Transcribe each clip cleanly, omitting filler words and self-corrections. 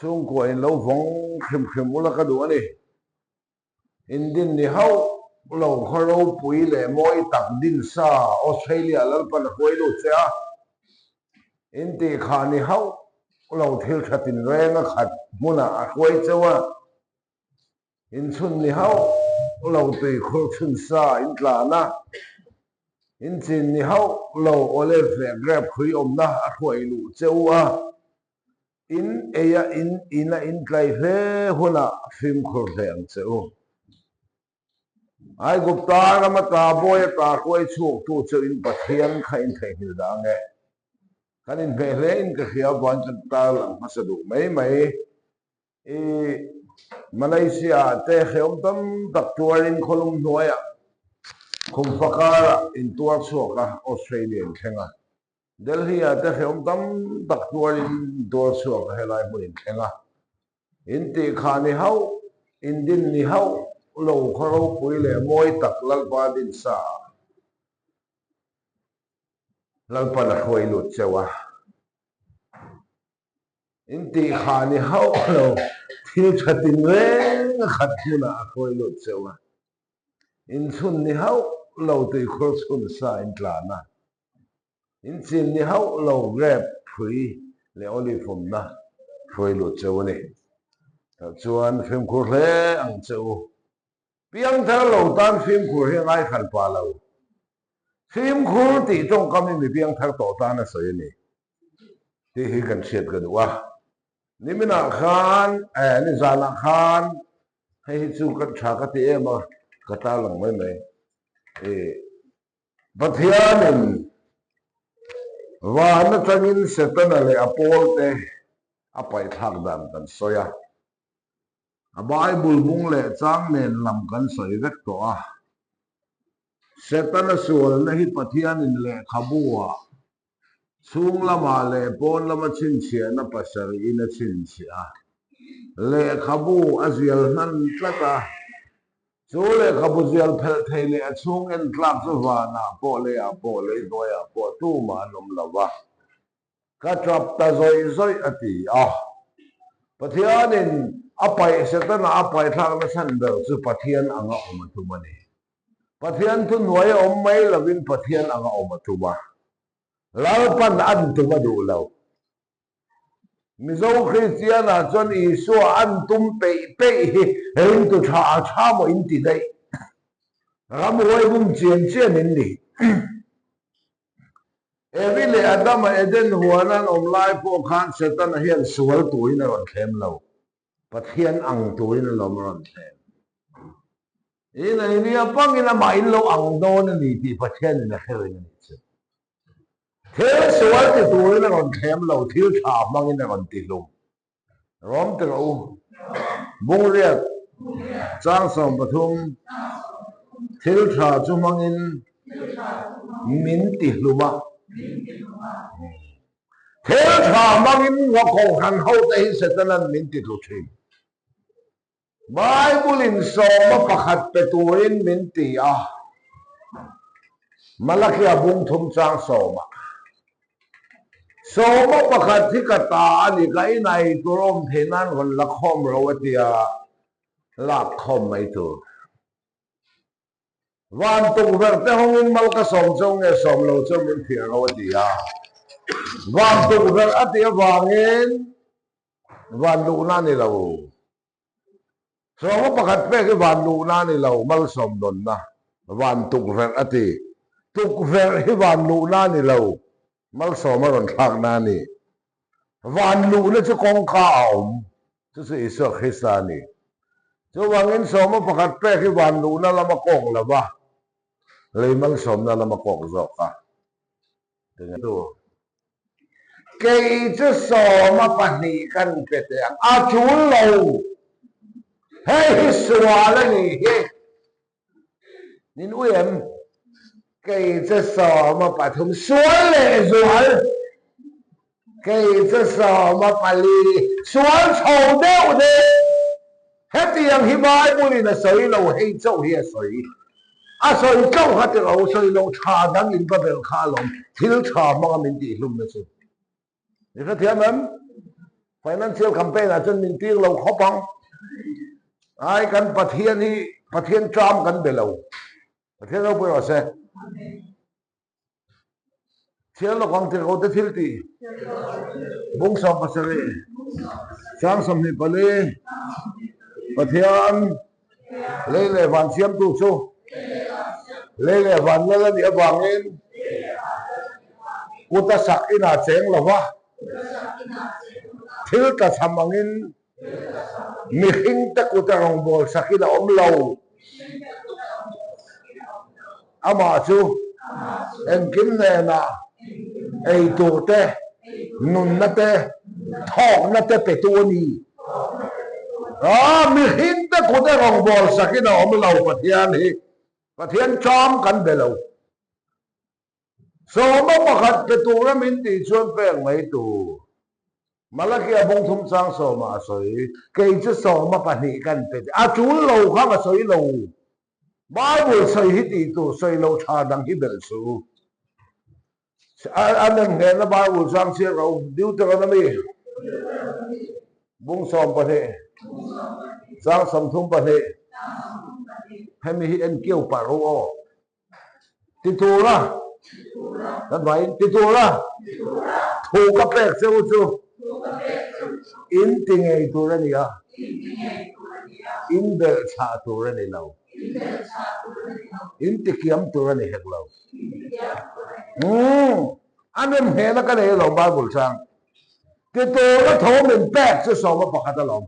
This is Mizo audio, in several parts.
Chhungkua in lo vawng hrim hrim ula ka duh a ni. In din ni hauh lo khaw ropui leh mawi tak din sa Australia Lalpan a hruai lut che a. In tih kha ni hauh lo thil tha tinreng a khat hmunah a hruai cheu a. In chhun ni hauh lo tui khur chhun sa in tlan a. In chin ni hauh lo olive leh grape hrui awmna a hruai luh cheu a. In ei a in in a in tlai hle hunah fimkhur hle ang che u. Aigupta rama ta bawi ata hruai chhuaktu chu in Pathian kha in theihnghilh dah ang e. Kan inhmeh hle in ka hria avangin kan tarlang hmasa duh mai mai. I Malaysia ah te hrehawm tam tak tuarin khawlum hnuaiah khumfa karah in tuar chhuak a, Australia in thleng a. Delhi ah te hrehawm tam tak tuarin tuar chhuak a helai hmun in thleng a. In tih kha ni hauh, in din ni hauh lo khaw ropui leh mawi tak Lalpa din sa ah Lalpan a hruai lut cheu a. In tih kha ni hauh lo thil tha tinreng a khat hmunah a hruai lut cheu a. In chhun ni hauh lo tuikhur chhun sa in tlan a. In chin ni hauh lo grape hrui leh olive awmna hruai lut cheu a ni. Tah chuan fimkhur hle ang che u. Piangthar lo tan fimkhur hi a ngaihral pah lo. Fimkhur tih tawngkam hi mi piangthar tawh tan a sawi a ni tih hi kan hriat ka duh a. Niminah khan, eh nizanah khan hei hi chu ka tha ka ti em a, ka tarlang mai mai. Ih Pathianin van atangin Setana leh a pawlte a paihthlak dan kan sawi a. A Bible bung leh chang nen lam kan sawi vek tawh a. Setana sualna hi Pathianin lehkhabu ah chhung lamah leh pawn lama chhinchhiahna pasarih in a chhinchhiah a. Lehkhabu a zial hnan tlat a. Chu lehkhabu zial phelh thei leh a chhung en tlak chu vanah pawh leiah pawh lei hnuaiah pawh tumah an awm lo va. Ka tap ta zawih zawih a ti a. Pathianin a paih Setana a paihthlak nasa ber chu Pathian anga awm a tum a ni. Pathian thu hnuai a awm mai lovin Pathian anga awm a tum a. Lalpan an tum a duh lo. Mizo Kristianah chuan Isua an tum peih peih hi ringtu tha a tha maw in ti daih. Ramhuai bum chian chian in ni. Evi leh Adama Eden huan an awm lai pawh khan Setana hian sual turin a rawn thlem lo. Pathian ang turin alawm a rawn thlem. In ei nia pangin amah in lo ang dawn a ni tih Pathianin a hre reng a nih chu. Thil sual ti turin a rawn thlem lo, thil tha hmangin a rawn ti hlum. Rawm ti rawh u. Bungriat, chang 13, thil tha chu hmangin min ti hlum a. Thil tha hmangin ngakhawhran hote hi Setanan min ti tlu thin. Bible-in sawma pakhat pe turin min ti a, Malakia bung thum chang sawma. Sawma pakhat hi ka ta a ni, ka inai tur awm theih nan rawn la khawm ro a tia, lak khawm mai tur. Van tukverh te hawngin mal ka sawm cheu nge sawm lo cheu min fiah ro a ti a. Van tukverh a tih avangin van luhna a ni lo. Sawma pakhat pek hi van luhna a ni lo, malsawm dawnna van tukverh a ti. Tukverh hi van luhna a ni lo, malsawm a rawn thlakna a ni. Van luhna chu kawngka a awm, chu chu Isua Krista a ni. Chuvangin sawma pakhat pek hi van luhna lama kawk lo va, lei malsawmna lama kawk zawk a. Kei chu sawma pahnih kan pe teh ang, a tul lo. Hei hi sual a ni hi. Nin ui em? Kei chu sawma pathum sual leh zual. Kei chu sawma pali sual chho deuh deuh. Hetiang hi Bible in a sawi lo, hei chauh hi a sawi. A sawi chauh kha ti ro, sawi loh tha dang in va belh kha alawm, thil tha hmanga min tih hlumna chu. I hrethiam em? Financial campaign ah chuan min tir lo khawp ang. Ai kan Pathian hi Pathian ṭam kan be lo. Pathian ropui rawh se. Thial lawk ang tirh ko te thil ti. Bung 17, sang 24, Pathian lei leh van siamtu chu lei leh van lal a nih avangin kut a sak inah cheng lo va, thil tlachham angin Mihringte kuta rawngbâwl sakin a awm lo. Amah chu engkim hnênah ei tûr te, nunna te, thâwkna te petu a ni. Mihringte kuta rawngbâwl sakin a awm lo Pathian hi Pathian ṭâm kan be lo. Sawma pakhat pe tura min tih chuan pek mai tur. Malakia bung thum chang sawma a sawi, kei chu sawma pahnih kan pe tih. A tul lo kha ka sawi lo. Bible sawi hi tih tur sawi lo tha dang hi belh su. A nem hnehna Bible chang chhiar ro Deuteronomy bung 12 chang 32 hemi hi en kiau pah ro aw. Ti tura kan vaiin ti tura thu ka pek che u chu in ti ngei tur a ni a, in belh chhah tur a ni lo, in ti kiam tur a ni hek lo. Umm, a nem hnehna ka nei alawm Bible chang. Ti tura tho min pek chu 11 alawm.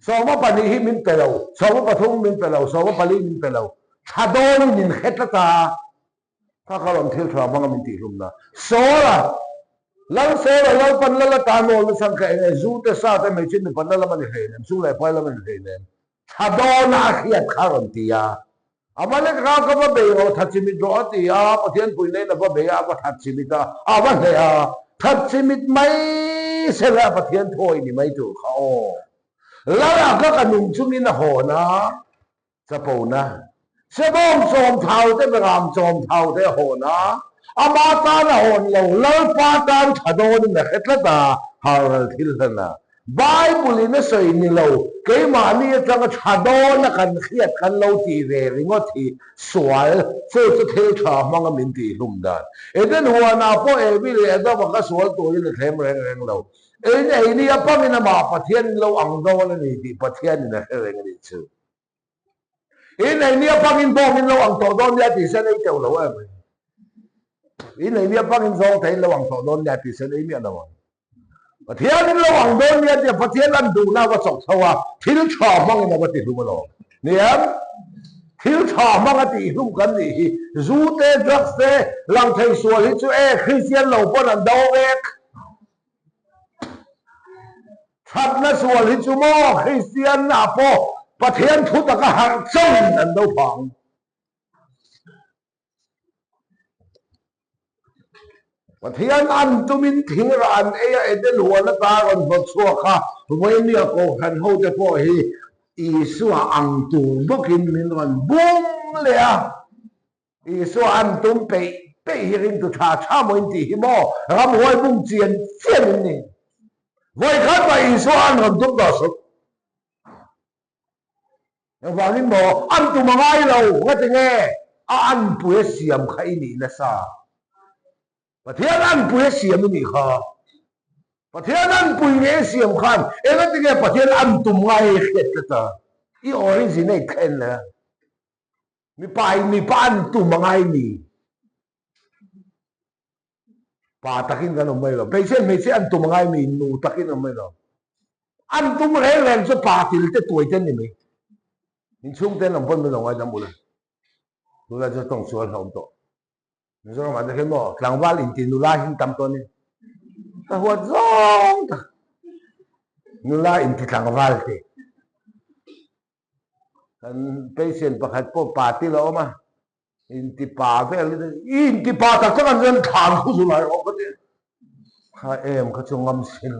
12 hi min pe lo, 13 min pe lo, 14 min pe lo. Thla dawnin min hre tlat a, kha kha rawn thil tha hmanga min tihhlumna. Sawla, Lal Sawla, Lalpan lal atan awl na chhan kha eng nge? Zu te, sa te, hmeichhe nupa na lam a ni hlei nem, sum leh pai lam a ni hlei nem. Thla dawna a hriat kha rawn ti a. Amalek ra ka va bei rawh, that chimit rawh a ti a, Pathian puihna in a va bei a, a va that chimit a, a va hneh a, that chimit mai se la Pathian thawi ni mai tur kha aw. Lala ka ka nung chungin a hawn a, chapona, Sebawm chawm thau te Beram chawm thau te a hawn a, ama tan a hawn lo, Lalpa tan tha dawnin a hre tlat a, halral thil hlan a. Bible in a sawi ni lo, keimahni atanga tha dawn a kan hriat kan lo tih ve ringawt hi sual, chu chu thil tha hmanga min tih hlum dan. Eden huanah pawh Evi leh Adama kha sual turin a thlem reng reng lo. Ein ei ni a pangin amah Pathian in lo ang dawn a ni tih Pathianin a hre reng a nih chu. In ei ni a pangin bawng in lo ang tawh dawn nia tih sen ei teuh lo em? In ei ni a pangin zawng thei in lo ang tawh dawn nia tih sen ei miah lo ang. Pathian in lo ang dawn nia tia Pathian an duhna a va chawk chho a, thil tha hmangin a va ti hlum alawm. Ni em? Thil tha hmang a tih hlum kan nih hi. Zu te, drugs te, lang thei sual hi chu e, Kristian lo pawn an do vek. Thatna sual hi chu maw Kristian ah pawh Pathian thu taka harh chauhin an do phang. Pathian an tumin thing rah an ei a, Eden huan ata a rawn hnawt chhuak a, Vawinia Kohhran hote pawh hi Isua ang tur bawkin min rawn bum leh a. Isua an tum peih peih hi ringtu tha tha maw in tih hi maw ramhuai bum chian chian in ni. Vawikhat mah Isua an rawn tum tawh suh. Engvangin maw an tum a ngai lo ngati nge a anpui a siam kha i nih nasa. Pathian anpui a siam i nih kha. Pathian anpui nge i siam khan engati nge Pathian an tum ngai i hriat tlat a, i originate kha en le. Mipa in mipa an tum a ngai ni. Pa takin kan awm mai lo. Hmeichhia hmeichhia an tum a ngai mi, nu takin awm mai lo. An tum reng reng chu pa til te tuai te ni mai. In chhung te lam pawn min lo ngaidam bul a. Tunlai chu tawng sual hlauhawm tawh. Mizoram ah te khian maw tlangval inti nula hi an tam tawh a ni. Ka huat zawng tak. Nula inti tlangval te. Kan patient pakhat pawh pa til a awm a. Inti pa vel i inti pa tak tak an chuan thlan khu zu lai rawh ka ti. Kha em kha chu ngam sil.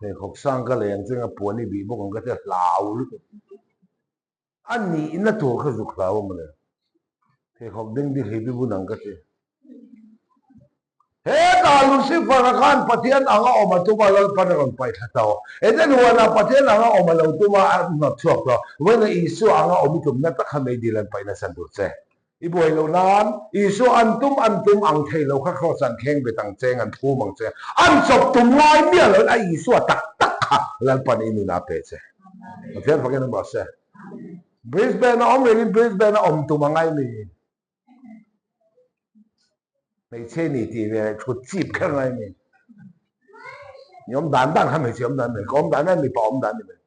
Pheikhawk sang ka leng chu eng a puan i bih bawk ang ka ti a hlau lutuk. A nihna tur kha zuk hlau a mawle. Pheikhawk ding ding hlip i bun ang ka ti. He Hetah Lucifer-a khan Pathian anga awm a tum a, Lalpan a rawn paih thla tawh. Eden huanah Pathian anga awm a lo tum a, a hnawt chhuak tawh. Vawiina Isua anga awm i tumna tak kha meidil an paih nasa tur che. I buai loh nan Isua an tum an tum ang thei lo kha Kraws an thleng bet ang cheng, an phum ang che. An chawp tum ngai miah loin a Isua tak tak kha Lalpan i nunah a pe che. Pathian fakin a hmuh se. Brisbane a awm rengin Brisbane a awm tum a ngai mi. Hmeichhe ni tih ve leh thut chip kher ngai mi. Ni awm dan dan kha hmeichhe awm dan mai, ka awm dan dan mipa awm dan ni mai.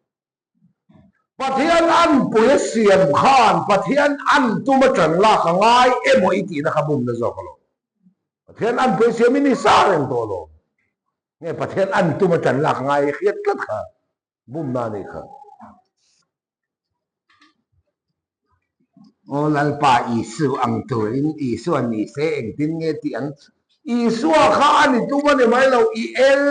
Pathian an pui a siam khan Pathian an tum a tan lak a ngai emaw i tihna kha bumna zawk alawm. Pathian an pui a siam i ni sa reng tawh alawm. Nge Pathian an tum a tan lak a ngai i hriat tlat kha bumna a nih kha. Aw Lalpa Isu ang turin Isua ni se engtin nge tih ang? Isua kha a ni tum a ni mai lo, i el.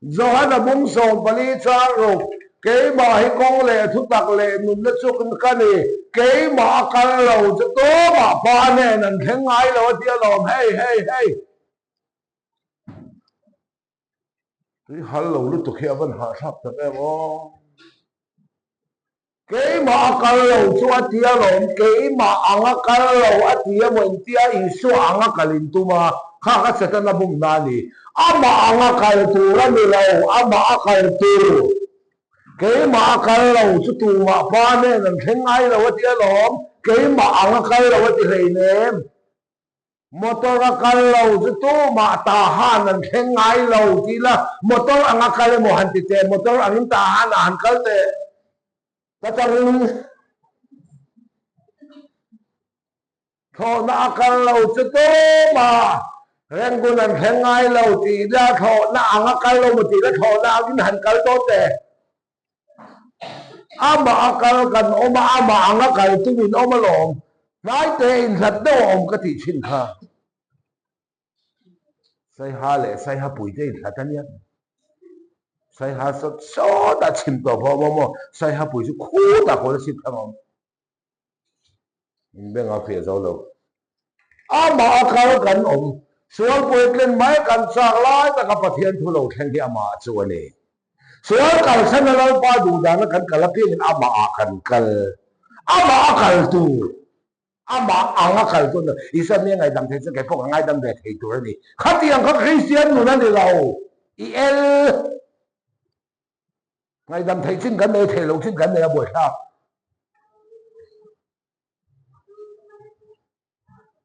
Johana bung 14 chang ruk, Keimah hi kawng leh thutak leh nunna chu ka ni, keimah a kal lo chu tumah Pa hnen an thleng ngai lo a ti alawm, hei hei hei. Tui hal lo lutuk hi a van hahthlak tak em aw. Keimah a kal lo chu a ti alawm, keimah ang a kal lo a ti emaw intia Isua ang a kal in tum a, kha kha Setana bumna a ni. Amah ang a kal tur a ni lo, amah a kal tur. Keimah a kal lo chu tumah pa nen an thleng ngai lo a ti alawm, keimah ang a kal lo a ti hleinem. Motor a kal lo chu tumah tahan an thleng ngai lo tih la, motor ang a kal emaw han ti teh, motor angin tahan ah han kal teh ta ka ring. Thlawhna a kal lo chu tumah Rangoon an thleng ngai lo tih la, thlawhna ang a kal lo maw tih la, thlawhna angin han kal dawn teh. Amah a kal kan awm a, amah ang a kal tumin awm alawm. Hnaite inhlat deuh a awm ka tih thin kha. Saiha leh Saiha puite inhlat a nia. Saiha sawt sawt a chhim tawh pawh a awm a, Saiha pui chu khutah kawl a chhip thlang a awm. In beng a fiah zo lo. Amah a kal kan awm. Sual puitling mai kan chak lai taka Pathian thu lo thleng hi amah chu a ni. Sual kalsan a Lalpa duh dana kan kal apiangin amah ah kan kal. Amah a kal tur. Amah ang a kal tur. Isua mi a ngaidam thei chuan kei pawh ka ngaidam ve thei tur a ni. Khatiang kha Kristian nun a ni lo. I el. Ngaihdam theih chin kan nei thei lo chin kan nei a buaithlak.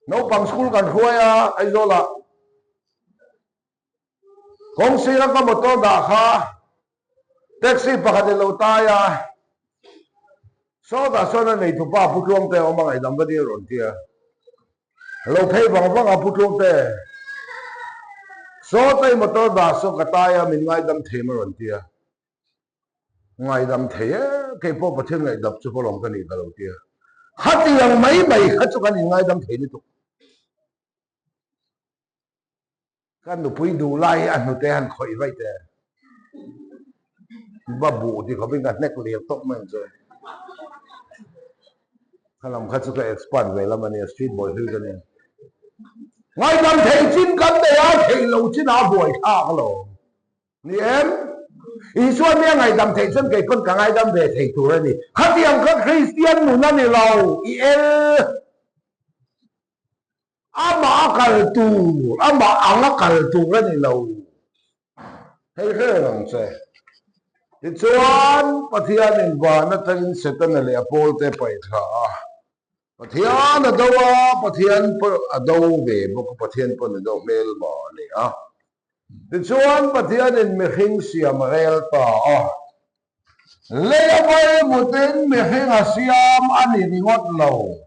Naupang school kan hruai a Aizawlah kawng sira ka motor dah kha taxi pakhat in lo tai a, sawtah sawn a neitupa Pu Tluangte a awm a ngaihdam va dil rawn ti a. Lo phei vang vang a Pu Tluangte. Sawtei motor dah saw ka tai a min ngaidam thei ma rawn ti a. Ngaidam thei e, kei pawh Pathian ngaihdap chu pawlawm ka nih ka lo ti a. Khatiang mai mai kha chu kan inngaidam thei lutuk. Ka nupui duh lai hi a hnute han khawih vaih teh. Va buh ti khawpin ka hnek lian tawp mai ang che. Kha lam kha chu ka expert ve lam a nia, street boy hlui ka nia. Ngaidam thei chin kan nei a, theih lo chin a buai thlak alawm. Ni em? Isua nia ngaihdam theih chuan kei pawn ka ngaidam ve thei tur a ni. Khatiang kha Kristian nun a ni lo, i el. Amah a kal tur, amah ang a kal tur a ni lo. Hei hreng ang che. Tichuan, Pathianin van atangin Setana leh a pawlte paih thla a. Pathian a do a, Pathian pawh a do ve bawk a, Pathian pawn a do hmel mah a ni a. Tichuan, Pathianin mihring siam a rel ta a. Lei a vai vutin mihring a siam a ni ringawt lo.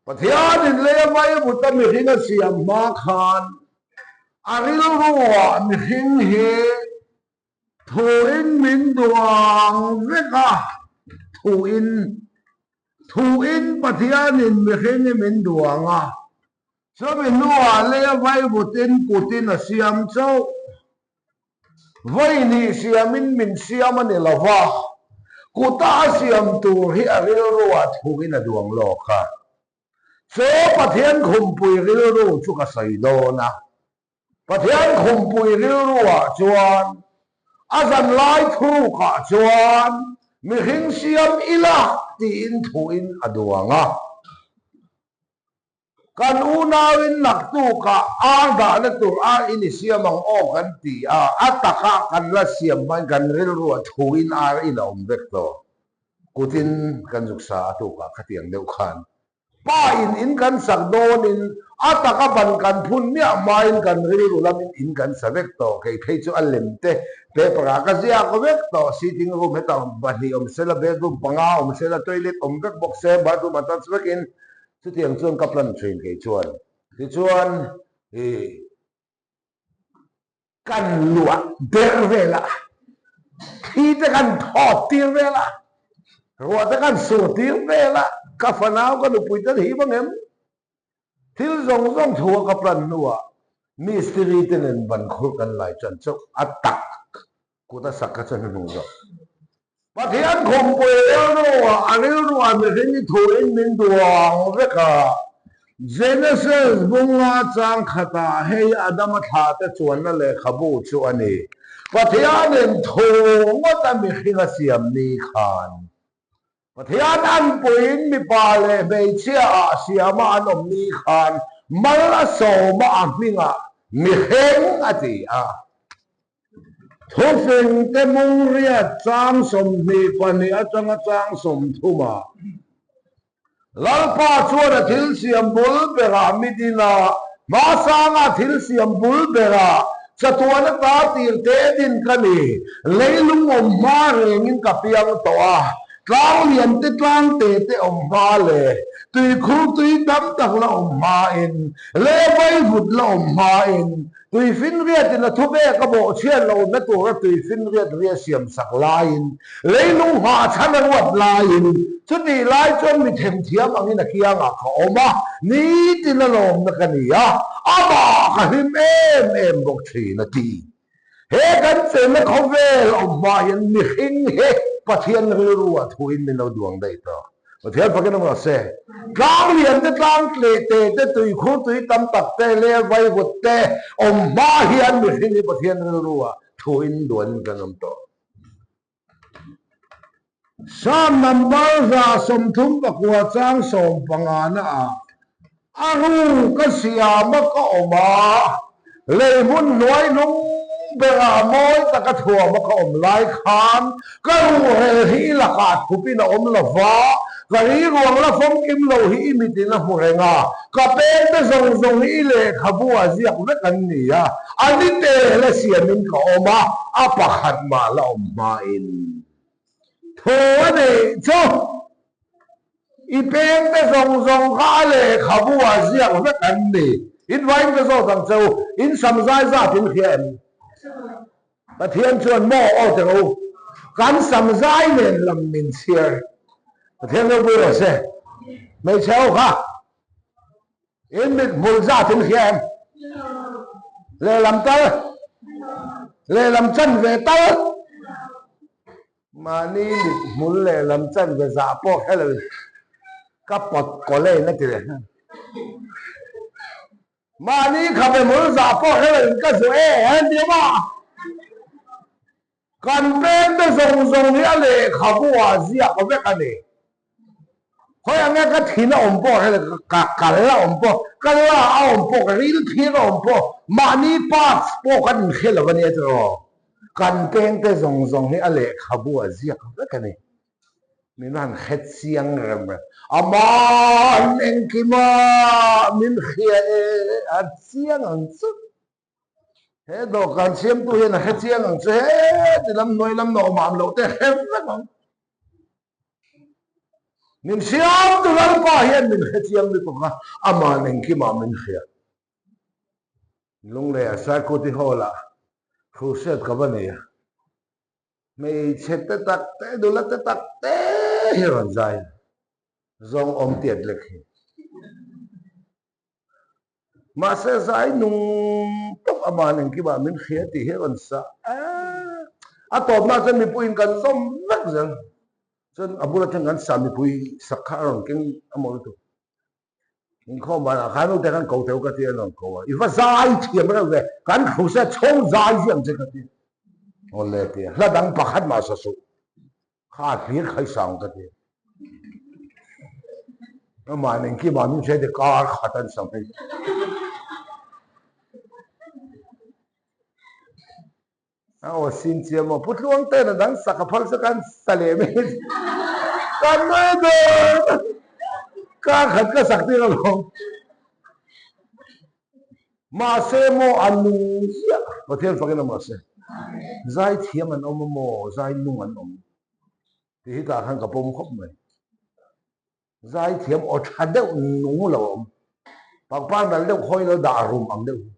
Pathianin lei a vai vuta mihring a siam hma khan a rilruah mihring hi thuin min duang vek a, thuin, thuin Pathianin mihring hi min duang a, chumi hnuah lei a vai vutin kutin a siam chauh. Vawinih siamin min siam a ni lo va, kuta a siam tur hi a rilruah thuin a duang lawk a. Chaw Pathian khumpui rilru chu ka sawi dawn a. Pathian khumpui rilruah chuan a zanlai thurukah chuan mihring siam ila tiin thuin a duang a. Kan unauin naktukah ar dahna tur ar in i siam ang aw kan ti a, a takah kan la siam hmain kan rilruah thuin ar in a awm vek tawh. Kutin kan zuk sa a tukah khatiang deuh khan Pa in in kan sak dawnin a taka ban kan phun miah hmain kan rilru lamin in kan sa vek tawh. Kei phei chu a lem te paper ah ka ziak vek tawh. Sitting room hetah pahnih awm sela, bedroom panga awm sela, toilet awm vek bawk se, bathroom attach vekin chutiang chuan ka plan thin kei chuan. Tichuan ih. Kan luah der vel a, thli te kan thawt tir vel a, ruah te kan sur tir vel a, ka fanau ka nupui te hi vang em? Thil zawng zawng thu a ka plan hnuah mistiri te nen ban khur kan lai chuan chauh a tak kut a sak kha chuan hnuhnung zawk. Pathian khumpui rilruah a rilruah mihring i thuin min duang vek a. Genesis bunga chang khatah hei Adama thlate chuanna lehkhabu chu a ni. Pathianin thu ngawt a mihring a siam ni khan Pathian an puiin mipa leh hmeichhia ah siama an awm ni khan mal a sawma a hmingah mihring a ti a. Thufing te mungriat chang 22 atanga chang 30 ah Lalpa chuan a thil siam bul berah midin a, hmasanga thil siam bul berah chatuan ata tir te din ka ni, leilung awm hma rengin ka piang tawh a, tlang lian te tlang te te awm hma leh tuikhur tui tam tak la awm hmain leh vaivut la awm hmain Tuifinriatin a thupek a bawhchhiat lohna tura tuifinriat ria siam sak laiin, leilung nghahchhan a ruat laiin, chutih lai chuan mi themthiam angin a kiangah ka awm a, nitin a lawmna ka ni a, amah ka hlim em em bawk thin a ti. He kan chenna khawvel awm hma hian mihring hi Pathian rilruah thuin min lo duang daih tawh. Pathian fakin awm rawh se. Tlang lian te, tlang tleh te te, tuikhur tui tam tak te leh vaivut te awm hma hian mihring hi Pathian rilruah thuin duanin kan awm tawh. Psalm number 139 chang 15 na ah A ru ka siam a ka awm a, lei hmun hnuai hnung berah mawi taka thuam a ka awm lai khan ka ruhrel hi i lakah thupin a awm lo va, ka ri ruang la famkim lo hi i mitin a hmu reng a, ka pengte zawng zawng hi i lehkhabu a ziak vek an ni a, a ni tel a siamin ka awm a, a pakhat mah la awm hmain thu a neih chu. I pengte zawng zawng kha a lehkhabu ah ziak vek an ni. In vain ka zawt ang che u, in sam zai zat in hria em? Pathian chuan maw aw teh u, kan sam zai nen lam min chhiar. Pathian ropui rawh se. Hmeichhe ho kha in mit hmul zat in hria em? Lehlam tal, lehlam chan ve tal. Mahni mit hmul leh lam chanve zah pawh hre lo in ka pawt kawlh e in a ti leh nghal. Mahni khabe hmul zah pawh hre lo in ka zuah e a ti a maw? Kan peng te zawng zawng hi a lehkhabu ah ziak vek a ni. Khawi ang nge ka thin a awm pawh hre lo, ka kal a awm pawh, ka la a awm pawh, ka ril phir a awm pawh, mahni parts pawh kan inhre lo a nia tiraw? Kan pengte zawng zawng hi a lehkhabu a ziak vek a ni. Min han hre chiang rem rem. Aman engkima min hria e a chiang ang chu. He dawhkan siamtu hian a hre chiang ang chu he ti lam hnuai lam nawh mam loh te a hre vek ang. Min siamtu Lalpa hian min hre chiang lutuk a, aman engkimah min hria. Lunglei ah Saikuti Hall ah Crusade ka va nei a, hmeichhe te tak te, nula te tak te hi rawn zai a, zawng awm tiat lek hi. Mahse zai nung tawp aman engkimah min hria tih hi a rawn sa a, a tawpna chuan mipuiin kan zawm vek zel. Chuan a bulah chuan kan sa mipui sak kha a rawn keng a maw lutuk. Inkhawm banah khan ute khan ko teu ka ti a rawn ko a, i va zai thiam reuh ve, kan thu se chho zai ziah ang che ka ti. Awle ti a, hla dang pakhat mah sa suh, kha hlir khai sang ka ti. Amah nen kimah min hre te kar khat an sa mai. A aw sin chiam aw. Pu Tluang ten a dang sak a phal chu kan sa leh mai. Kan nui dawn. Kar khat ka sak tir alawm. Mahse maw a nung ziah. Pathian fakin a mahse. Zai thiam an awm a maw, zai nung an awm. Tih hi tah khan ka pawm khawp mai. Zai thiam aw tha deuh nung lo a awm. Pangpar nal deuh khawi lo dah rum ang deuh hi.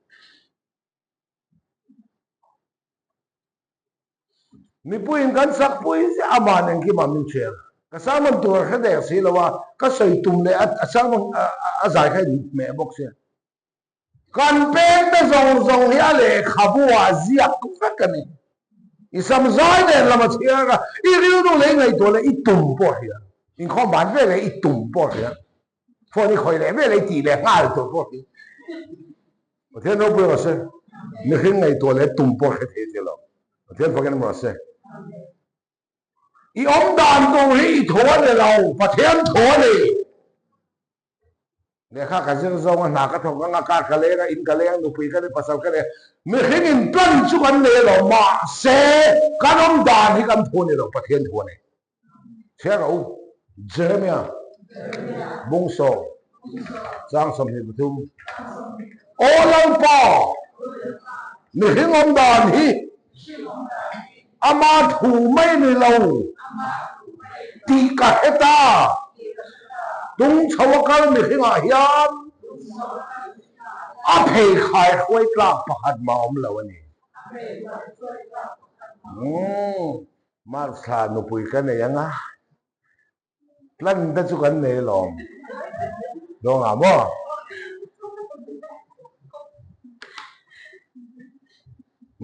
Mipuiin kan sakpui ziah ama'n engkimah min hria. Ka sermon tur a hre dek si lo a, ka sawi tum leh a sermon a zai kha in hmeh bawk sia. Kan pengte zawng zawng hi a lehkhabu ah ziak vek a ni. I sam zai nen lam a chhiar a, i rilru leh i ngaihtuah leh i tum pawh a hria. Inkhawm ban ve leh i tum pawh a hria. Phone i khawih leh ve leh i tih leh nghal tur pawh hi. Pathian ropui rawh se. Mihring ngaihtuah leh tum pawh hre thei thei lo. Pathian fakin rawh se. I awm dan tur hi i thaw a ni lo, Pathian thaw a ni. Lehkha ka zir zawng a, hna ka thawk ang a, car ka leng a, in ka leng a, nupui ka nei, pasal ka nei a. Mihring in plan chu kan nei lo, mahse kan awm dan hi kan thaw a ni lo, Pathian thaw a ni. Chhiar rawh u, Jeremia bung sawm chang 23. Aw Lalpa, mihring awm dan hi ama thu mai ni lo tih ka hre ta. Tung chho a kal mihringah hian a pheikhai hruai tlak pakhat mah awm lo a ni. Martha nupui ka nei ang a, plan te chu kan nei alawm. Dawnga maw?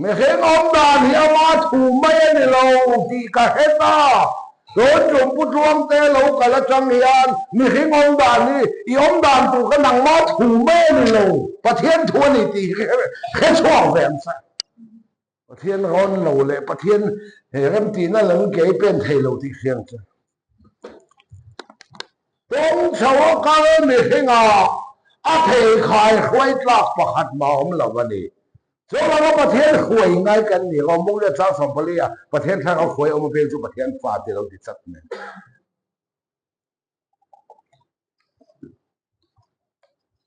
Mihring awm dan hi ama thu mai a ni lo tih ka hre ta. Tun tum Pu Tluangte lo kal atang hian mihring awm dan hi i awm dan tur kha nangma thu mai a ni lo, Pathian thu a ni tih hi hre chhuak ve ang che. Pathian rawn lo leh Pathian he remtihna lam ke i pen thei lo tih hriang chu. Tawng chho a kal mihringa a pheikhai hruai tlak pakhat mah awm lo a ni. Chu lama Pathian hruai ngai kan ni lo, Mung leh chang 14 ah Pathian thlarau hruai awm apiang chu Pathian fa ti lo ti chat mai.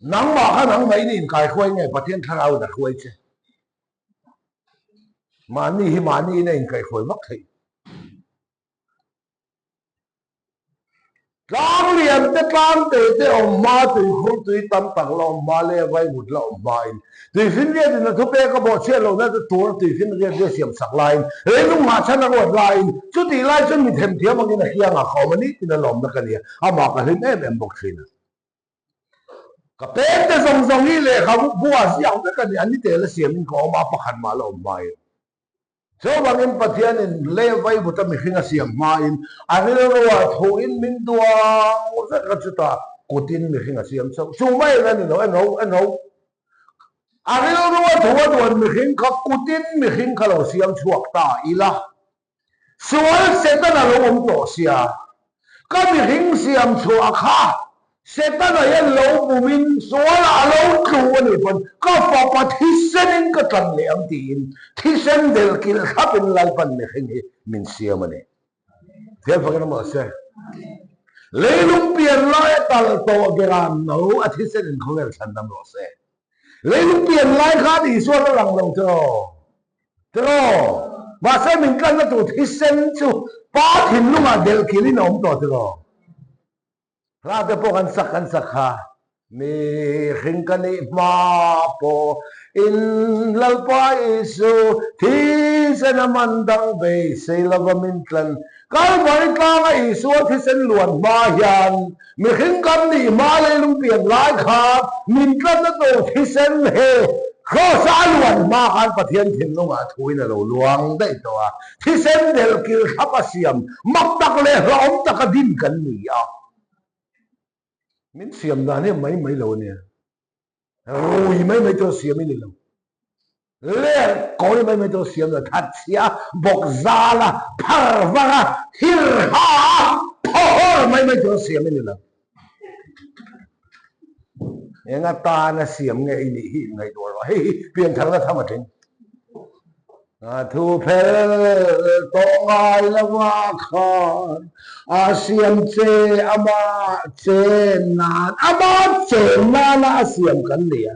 Nangmah kha nangmah in inkaihruai nge Pathian thlarau in a hruai che? Mahni hi mahni in a inkaihruai vak theih. Tlang lian te tlang te te awm hma tuikhur tui tam tak la awm hma leh vaivut la awm hma in Tuifinriat in a thupek a bawhchhiat lohna te tur tuifinriat hi a siam sak laiin leilung nghahchhan a ruat laiin chutih lai chuan mi themthiam angin a kiangah ka awm a ni tiin a lawmna ka ni a, amah ka hlim em em bawk thin a. Ka peng te zawng zawng hi lehkha bua ziak vek a ni, a ni tel a siamin ka awm a, pakhat mah la awm hmain. Chuvangin Pathianin lei vaivuta mihring a siam hmain a rilruah thuin min duang vek a, chutah kutin mihring a siam chauh. Chu mai a ni lo, engho, engho. A rilrua thu a duan mihring kha kutin mihring kha lo siam chhuak ta ila, sual Setana lo awm tawh sia, Ka mihring siam chhuah kha Setana hian lo bumin sualah a lo tlu a nih pawn ka fapa thisenin ka tlan leh ang tiin thisen del kilh thlapin Lalpan mihring hi min siam a ni. Thiam fakin a mawh se. Leilung pian lai a tal tawh berah no a thisenin khawvel thlan dam rawh se. Leilung pian lai khan Isua la lang lo tiraw? Tiraw? Mahse min tlanna tur thisen chu Pa thinlungah delh kilhin a awm tawh tiraw? Hla te pawh kan sak kan sak kha. Mihring ka nih hma pawh in Lalpa Isu thisen a man dang beisei lova min tlan. Kalvari tlanga Isua thisen luan hma hian Mihring kan nih hma leilung pian lai khan min tlatna tur thisen he Kraws-a a luan hma khan Pathian thinlungah thuin a lo luang daih tawh a, thisen delh kilh thlap a siam mak tak leh hlauhawm taka din kan ni a. Min siam dan hi a mai mai lo a nia. Rui mai mai tur siam i ni lo. Ler kawi mai mai tur siam lo. That chhia, bawk zal a, phar var a, hir ha a, thaw hawr mai mai tur siam i ni lo. Eng atana siam nge i nih hi inngaihtuah rawh. Hei hi piantharna tham a tling. A thu phel tawh ngai lova khan a siam che ama chen nan, ama chen nana a siam kan ni a.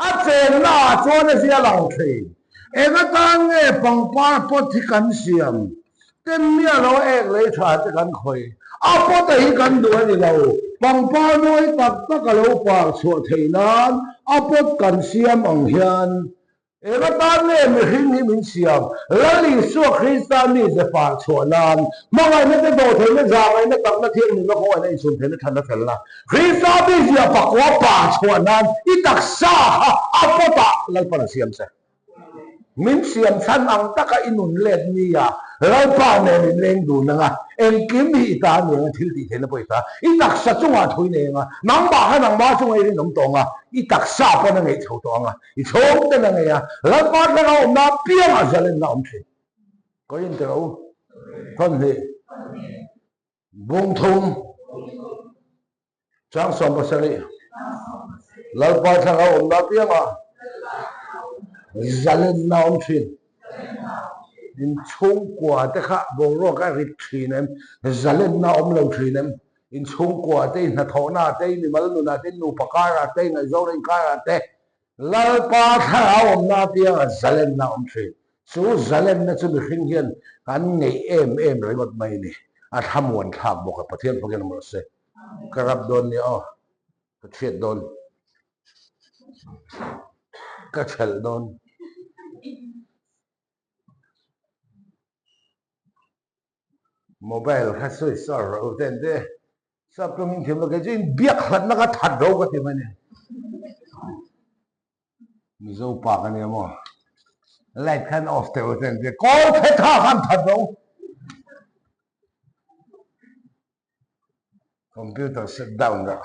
A chenna ah chuan a zia lang thin. Eng atan nge pangpar pot hi kan siam? Tem miah lo ek lei tha te kan khawih. A pot a hi kan duh a ni lo. Pangpar mawi tak tak a lo par chhuah theih nan a pot kan siam ang hian Eng atan nge mihring hi min siam? Lal Isua Krista mize par chhuah nan, hmangaihna te dawhtheihna, zahngaihna, takna, thianghlimna, khawngaihna, insumtheihna, thatna, felna, Krista mizia pakua par chhuah nan i taksa kha a pawtah Lalpan a siam che. Min siam chhan ang taka i nun let nia, Lalpa nen in leng dun anga, engkim hi i ta aniang a thil tih theihna pawh i ta. I taksa chungah thui nei anga, nangmah kha nangmah chunga i rinawm tawh anga, i taksa pawn a ngeih chho tawh anga. I chhawng ten a ngei a, Lalpa thlarau awmna apiangah zalenna a awm thin. Korin teh u, thawnhnih, bungthum, chang 70, Lalpa thlarau awmna apiangah zalenna a awm thin. In chhungkua te kha boruak a rit thin em? Zalenna a awm lo thin em? In chhungkua te, in hnathawhna te, in mimal nunah te, in nupa karah te, in ngaihzawng in karah te, Lalpa thlarau awmna apianga zalenna a awm thin. Chu zalenna chu mihring hian kan ngeih em em ringawt mai a ni. A thlamuan thlak bawk a, Pathian fakin awm rawh se. Ka rap dawn nia aw, ka chhiat dawn, ka chhelh dawn. Mobile kha sawi sar rawh u ten te sap tum in thiam lo kei chu in biak hlatna kha that ro ka ti mai ni. Mizo pa ka nia maw light khan off teh u ten te kawl phe tha khan that ro. Computer shut down dah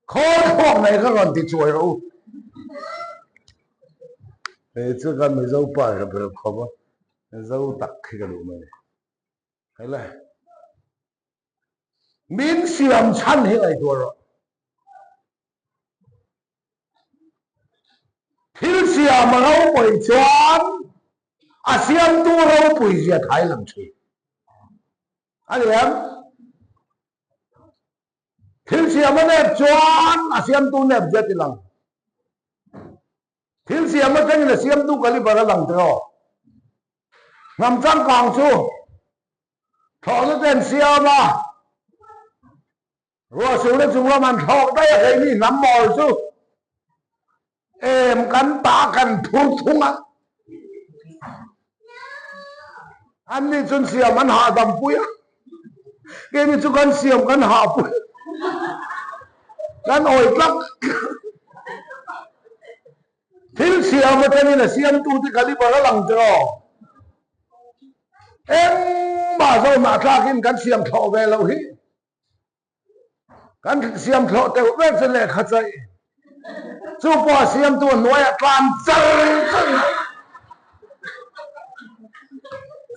khawl thawk nei kha rawn ti chuai rawh u. Hei chu ka Mizo pa ka ber khawp a, Mizo tak khi ka duh mai ni. Hei le. Min siam chhan hi ngaihtuah rawh. Thil siam a ropui chuan a siamtu ropui zia thai lang thin. A ni em? Thil siam a nep chuan a siamtu nep zia ti lang. Thil siam atangin a siamtu caliber a lang tiraw. Hnam changkang chu thlawhna te an siam a, ruahsur na chung lam an thlawk daih a, keini hnam mawl chu em kan ta kan phur thung a. Anni chuan siam an hahdam pui a, keini chu kan siam kan hah pui a, kan awi tlak. Thil siam atangin a siamtute caliber a lang tiraw? Engmah zawmah tlakin kan siam thlawh ve loh hi. Kan siam thlawh teuh ber chu lehkha chaih. Chu pawh a siamtu a hnuaiah tlan char char mai.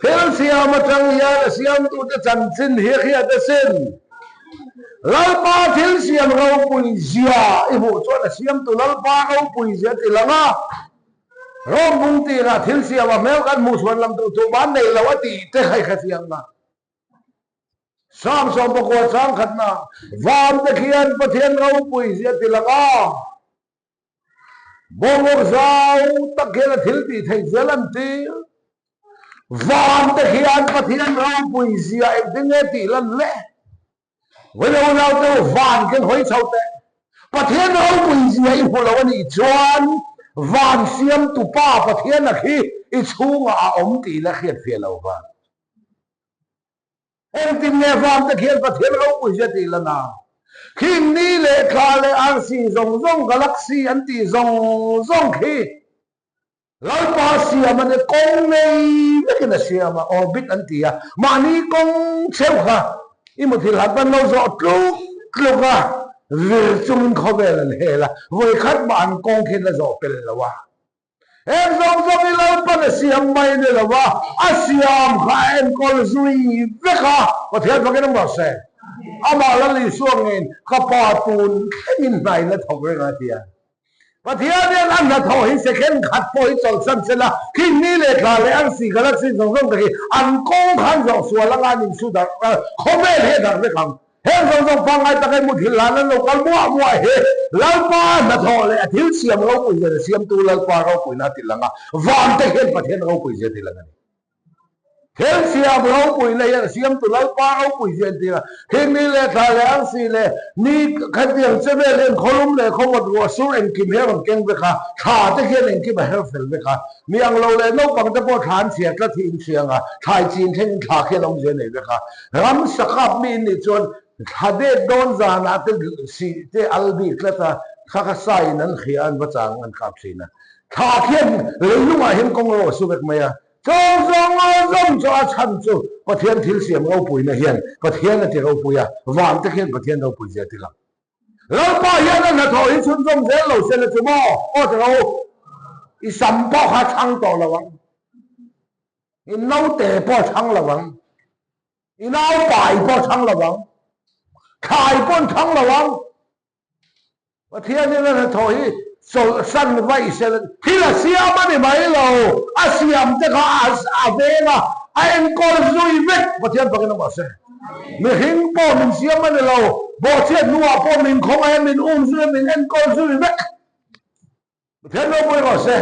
Thil siam atang hian a siamtute chanchin hi a hriat asin. Lalpa thil siam ropui zia i hmuh chuan a siamtu Lalpa ropui zia ti lang a. Rom bung tirah thil siam a hmel kan hmuh chhuan lam tur chu van nei lo a tih te kha i hrethiam na. Sam 19 chang khatna van te khian Pathian ropui zia ti lang a, bawngawk zau tak hian a thil tih theih zel an ti. Van te khian Pathian ropui zia engtin nge tih lan le? Vawi unau te u van keng hawi chho teh. Pathian ropui zia i hmu lo a nih chuan van siamtu Pa Pathiana khi i chhungah a awm tih la hriat fiah lo van. Engtin nge van te khian Pathian ropui zia tih la na? Khing ni leh thla leh arsi zawng zawng, galaxy an tih zawng zawng khi Lalpa siam a ni, kawng nei vekin a siam a, orbit an ti a, mahni kawng cheu kha i muthilh hat ban lo zawh tluk. tluka vir chungin khawvel an hel a, vawikhat mah an kawng khi an la zawh pel lo a. Heng zawng zawng hi Lalpan a siam mai a ni lo va, a siam kha a enkawl zui vek a, Pathian fakin a mawh se. Amah Lal Isua ngeiin ka Pa tun thlengin hna in la thawk reng a ti a. Pathian hian a hnathawh hi second khat pawh hi chawlhsan se la, khi ni leh thla leh arsi galaxy zawng zawng te khi an kawng khan zawh sual anga an insu darh khawvel hi a darh vek ang. Heng zawng zawng pangngai taka i muthilh hlan an lo kal muah muah hi Lalpa hnathawh leh a thil siam ropui zia leh siamtu Lalpa ropuina a ti lang a, van te hian Pathian ropui zia a ti lang a ni. Thil siam ropui leh hian siamtu Lalpa ropui zia an ti a, khi ni leh thla leh arsi leh ni khatiang che vel hian khawlum leh khawvawt ruah sur engkim hi a rawn keng vek a, thla te khian engkim a her fel vek a, mi ang lo leh naupang te pawh thla an chhiar tlat hi inhriang a, thlai chin thlengin thla khian awmzia a nei vek a. Ram sakap mi in nih chuan thla det dawn zanah te sih te al bik tlat a, thla kha sai in an hria an va chang an kap thin a. Thla khian leilungah hian kawng ro a su vek mai a. Chawng zawng zawng chu a chhan chu Pathian thil siam ropuina hian Pathian a ti ropui a, van te khian Pathian ropui zia a ti lang. Lalpa hian a hnathawh hi chhunzawm zel lo se la chu maw? Aw ti ro, i sam pawh kha chhang tawh lo ang. I naute pawh chhang lo ang. I naupai pawh chhang lo ang. Thlai pawn chhang lo ang. Pathianin a hnathawh hi chawlhsan vaih se la, thil a siam a ni mai lo, a siam te kha a veng a, a enkawl zui vek Pathian fakin a mah se. Mihring pawh min siam a ni lo, bawhchhiat hnuah pawh min khawngaih a, min um zui a, min enkawl zui vek. Pathian ropui rawh se.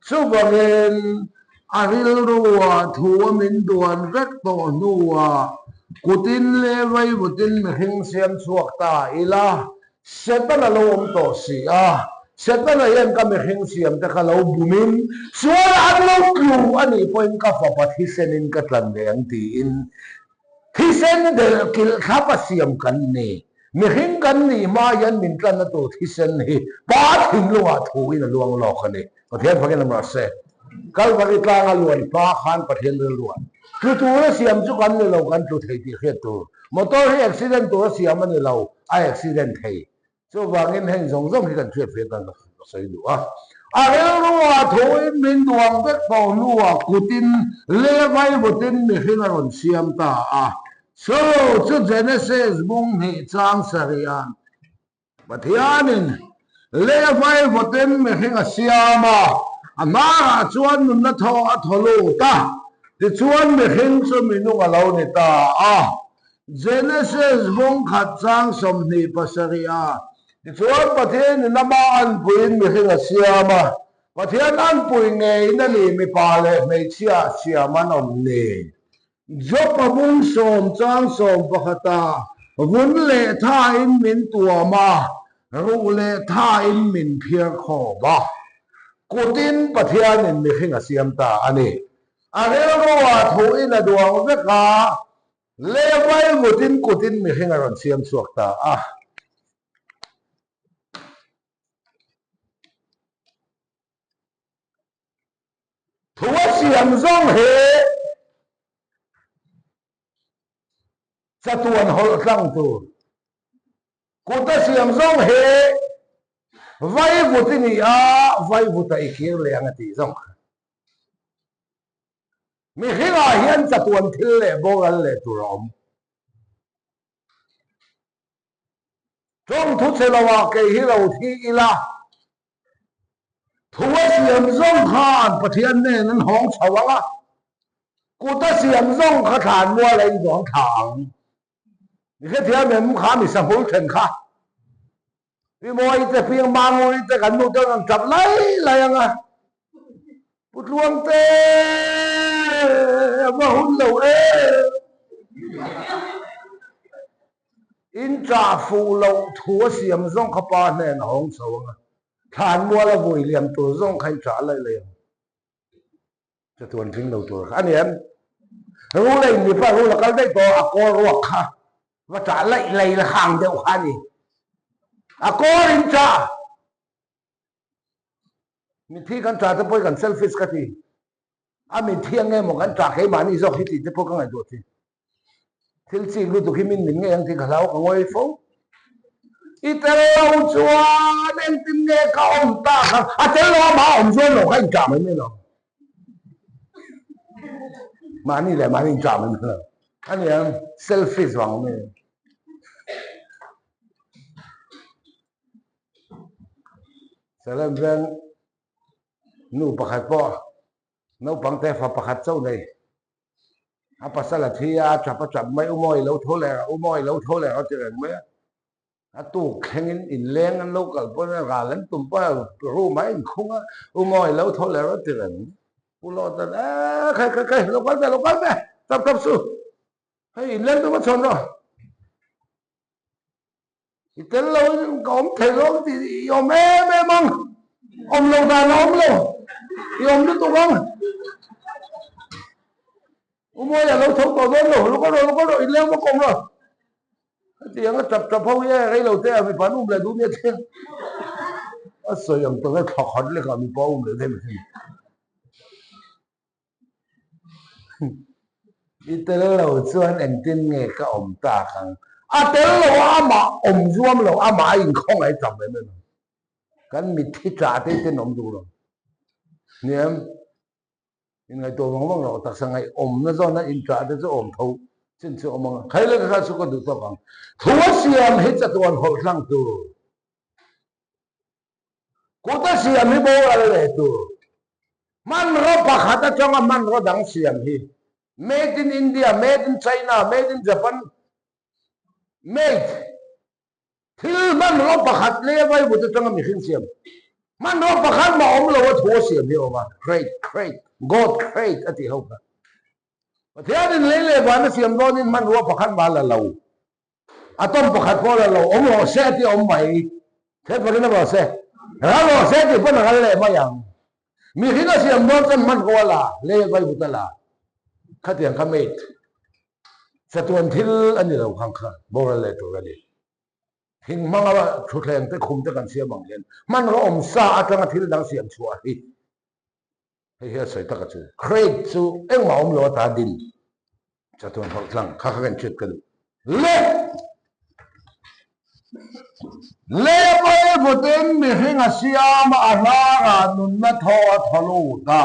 Chuvangin a rilrua thu a min duan vek tawh hnuah kutin leh vaivutin mihring siam chhuak ta ila, Setana lo awm tawh si a. Setana hian ka mihring siam te kha lo bumin sual an lo tlu a nih pawhin ka fapa thisenin ka tlan ve ang tiin Thisen delh kilh thlap a siam kan ni. Mihring kan nih hma hian min tlanna tur thisen hi Pa thinlungah thuin a luang lawk a ni. Pathian fakin a mah se. Kalvari tlanga luan hma khan Pathian rilruah tlu tura siam chu kan ni lo, kan tlu thei tih hriat tur. Motor hi accident tura siam a ni lo, a accident thei. Chuvangin heng zawng zawng hi kan hriat ve tan ka sawi duh a. A rilruah thuin min duang vek tawh hnuah kutin leh vaivutin mihring a rawn siam ta a. Chu chu Genesis bung hnih chang sarih-ah Pathianin leh vaivutin mihring a siam a, a hnarah chuan nunna thaw a thaw lut a, tichuan mihring chu minung a lo ni ta a. Genesis bung khat chang 27 a, Tichuan Pathian in amah anpuiin mihring a siam a, Pathian anpui ngeiin a ni mipa leh hmeichhia a siam an awm ni. Job a bung sawm chang 11 a, Vun leh thain min tuam a, ruh leh thain min phiar khawm a. Kutin Pathianin mihring a siam ta a ni. A rilruah thuin a duang vek a, Lei vai vutin kutin mihring a rawn siam chhuak ta a. Thu a siam zawng hi chatuan hawlh tlang tur. Kut a siam zawng hi vai vut i ni a, vai vuta i kir leh ang a tih zawng kha. Mihringah hian chatuan thil leh boral leh tur a awm. Tawng thu che loah kei hi lo thi ila, thu a siam zawng khan Pathian nen an hawng chho ang a, kut a siam zawng kha thlan mual a inzawng thla ang. Mi hrethiam em kha mi sahmul then kha. Pi Mawi te, Pi Manguri te kan nu te an tap lai lai ang a. Pu Tluang te a va hun lo e. In chah fuh loh thu a siam zawng kha pa hnen a hawng chho ang a. Thlan mual a vui liam tur zawng kha in chah lai lai ang. Chatuan tling lo tur kha a ni em? Rul a inlip a, rul a kal daih tawh a, a kawl ruak kha va chah laih laih la hang deuh kha a ni. A kawl in chah! Mithi kan chah te pawh hi kan selfish ka ti. A mithi ang emaw kan chah keimahni zawk hi tih te pawh ka ngaihtuah thin. Thil chik lutuk hi min min ngei ang tih ka hlau ka ngawi fo. I tel lo chuan engtin nge ka awm tak ang? A tel lo a mah awm chuan lo kha inṭah mai mai lo. Mahni leh mahni inṭah mai mai lo. A ni ang, selfish vang mai. Salem veng nu pakhat pawh naupang te fa pakhat chauh nei. A pasal a thi a, a tap a tap mai, U Mawi lo tho leh rawh, U Mawi lo tho leh rawh ti reng mai a. A tuk thlengin inleng an lo kal pawn a, ral an tum pawn a, room ah a inkhung a, U Mawi lo tho leh rawh ti reng. Pu Lawta chuan, Eee khai khai khai, lo kal ve, lo kal ve, tap tap suh, hei inleng tum a chhawn rawh. I tel lo in ka awm thei lo ang tih i awm em em ang, awm lo dan a awm lo, i awm lutuk ang. U Mawia lo tho tawh dawn lo, lo kal rawh, lo kal rawh, inleng bawk awm rawh. Heti ang a tap tap ho hi e, rei lo te a mipa an um leh duh nia che. A sawi ang tak e, thla khat lekah mipa a um leh daih mai. I tel lo chuan engtin nge ka awm tak ang? A tel lo a, amah awm zuam lo, amah a inkhawngaih tam em em ang. Kan mitthi tah te ten awm duh lo. Hniam, inngaihtuah vang vang lo, taksa ngaihawmna zawna inṭah te chu awm tho chin chu awm ang a. Khaile ka kha chu ka duh tawk ang. Thu a siam hi chatuan hawlh hlang tur. Kut a siam hi boral leh tur. Hmanraw pakhat atanga hmanraw dang siam hi Made in India, Made in China, Made in Japan, Made thil hmanraw pakhat leh vaivut atanga mihring siam hmanraw pakhat mah awm lo a thu a siam hi a awm a, Create, create, God create a tih ho kha. Pathianin lei leh van a siam dawnin hmanrua pakhat mah la lo. A tawm pakhat pawh la lo awm rawh se tih a awm mai. Thlet vakin awm rawh se. Ral rawh se tih pawn a ral leh mai ang. Mihring a siam dawn chuan hmanrua la, lei a vaivut a la. Khatiang kha mate. Chatuan thil a ni lo khang kha boral leh tur a ni. Thing hmanga thutthleng te khum te kan siam ang hian hmanraw awm sa atanga thil dang siam chhuah hi Hei hi a sawi tak a chu. Craig chu engmah awm lo ata din chatuan hawlh tlang kha kha kan hriat ka duh. Le! Le mai vutin mihring a siam a, a hnarah nunna thaw a thaw lut a.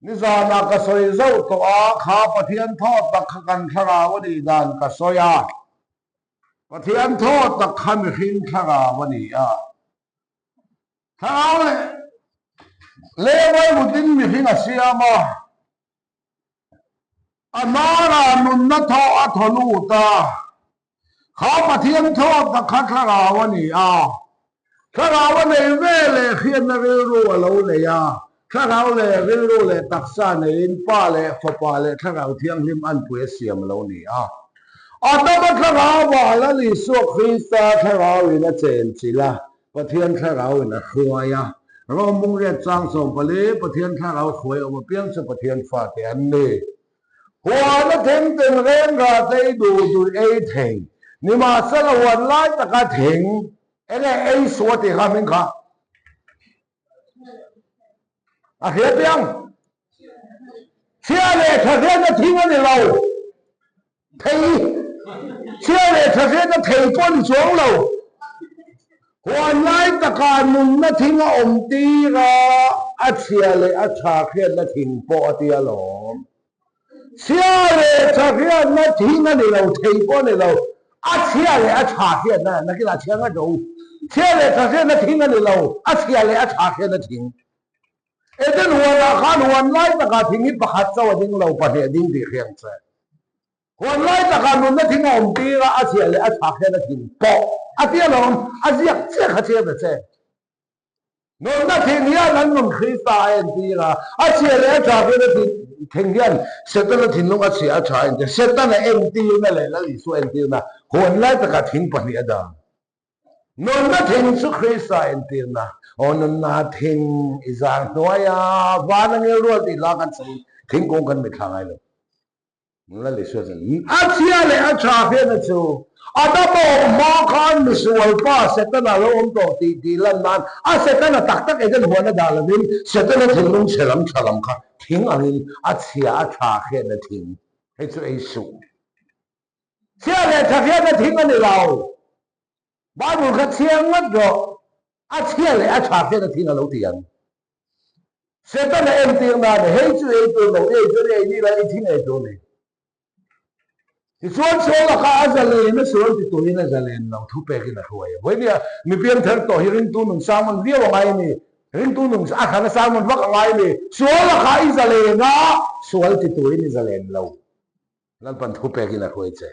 Nizanah ka sawi zauh tawh a, kha Pathian thaw tak kha kan thlarau a nih dan ka sawi a. Pathian thaw tak kha mihring thlarau a ni a. Thlarau leh lehmai vutin mihring a siam a, a hnarah nunna thaw a thaw lut a, kha Pathian thaw tak kha thlarau a ni a, thlarau a nei ve leh hriatna rilru a lo nei a, thlarau leh rilru leh taksa neiin Pa leh Fapa leh Thlarau Thianghlim anpui a siam a lo ni a. Adama thlarauah Lal Isua Krista thlarauin a chenchilh a, Pathian thlarau in a hruai a, Rom bungriat chang 14, Pathian thlarau hruai awm apiang chu Pathian fate an ni. Huan a thing tin reng rah te i duh duh ei thei. Nimahsela huan lai taka thing enge ei suh a tih kha hming kha a hria piang. Chhia leh tha hriatna thing a ni lo. Thei chhia leh tha hriatna thei pawh ni chuang lo. Huan lai takah nunna thing a awm tir a, a chhia leh a tha hriatna thing pawh a tia lawm. Chhia leh tha hriatna thing a ni lo, thei pawh a ni lo. A chhia leh a tha hriatna, nakinah chhia ngat rawh u. Chhia leh tha hriatna thing a ni lo, a chhia leh a tha hriatna thing. Eden huanah khan huan lai takah thing hi pakhat chauh a ding lo, pahnih a ding tih hriang che. Huan lai takah nunna thing a awm tir a, a chhiah leh a chhak hian a thing pawh a tia lo ang, a ziak chiah kha chhiar ta che. Nunna thing hian an nun Krista a entir a, a chhiah leh a chhak hian a thing hian Setana thinlung a chhiah a tha a entir. Setana entirna leh Lal Isua entirna huan lai takah thing pahnih a dah. Nunna thing chu Krista entirna, aw nunna thing i zar hnuaia van a ngel rual tih hla kan sawi thingkung kan mitthla ngai lo. Nunna Isua chuan a chhia leh a tha hriatna chu a dam awm hma khan misual pa Setana lo awm tawh tih tih lan nan a Setana tak tak Eden huan a dah lovin Setana thinlung chhe lam tha lam kha thing angin a chhia a tha hriatna thing hei chu ei suh. Chhia leh tha hriatna thing a ni lo. Bible kha chhiar ngawt rawh, a chhia leh a tha hriatna thing a lo ti ang. Setana entir nan hei chu ei tur lo, ei chuan ei ni la, ei thing ei tur ni. Tichuan sual lakah a zalen a sual ti turin a zalen lo thu pekin a hruai a. Vawinia mi piangthar tawh hi ringtu nun sermon viau a ngai a ni. Ringtu nun a hrana sermon vak a ngai a ni. Sual lakah i zalen a, sual ti turin i zalen lo. Lalpan thu pekin a hruai che.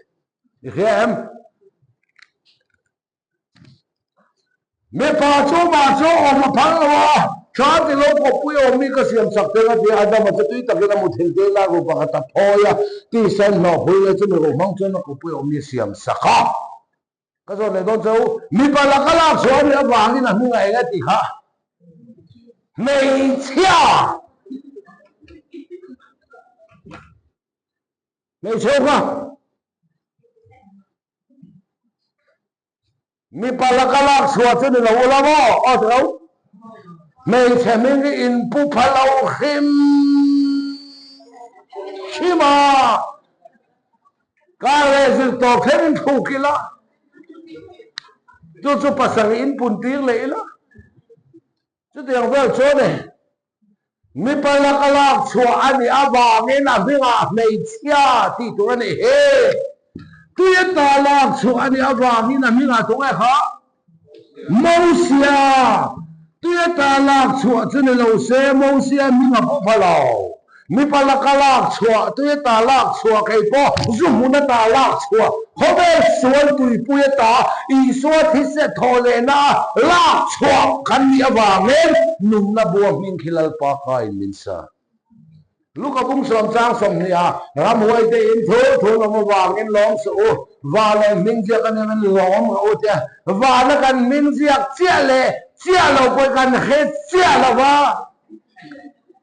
I hria em? Mipa chu mah chu awm a phal lo a, tha ti lo kawppui awm mi ka siam chak teng a ti a, Adama chu tui takin a mu thil te lak ru pakhat a phawi a, tisa in hlawh phui leh chumi ruh hmang chuan a kawppui awm mi a siam sak a. Ka zawt leh dawn che u, mipa laka lak chhuah a nih avangin a hming a eng a ti kha? Hmeichhia! Hmeichhe kha! Mipa laka lak chhuah chu ni lo ula maw? Aw ti lo. Hmeichhe hming hi in pu pha lo hrim hrim a. Kar leh zir tawp thleng in thluk ila. Chu chu pasarih in pun tir leh ila. Chutiang vel chuan e, mipa laka lak chhuah a nih avangin a hmingah hmeichhia tih tur a ni he. Tui ata lak chhuah a nih avangin a hmingah tunge kha? Mosia. Tui ata lak chhuah chu ni lo se Mosia hming a pawh pha lo. Mipa laka lak chhuah, tui ata lak chhuah kei pawh zu hmun ata lak chhuah, khawvel sual tuipui ata Isua thise thawh lehna a lak chhuah kan nih avangin nunna bua hming khi Lalpa kaiin min sa. Luka bung sawm chang 20 ah ramhuai te in thu thu lawm avangin lawm suh u, va leh hming ziak a nia min lawm rawh u tia vana kan hming ziak chiah leh chiah lo pawh kan hre chiah lo va.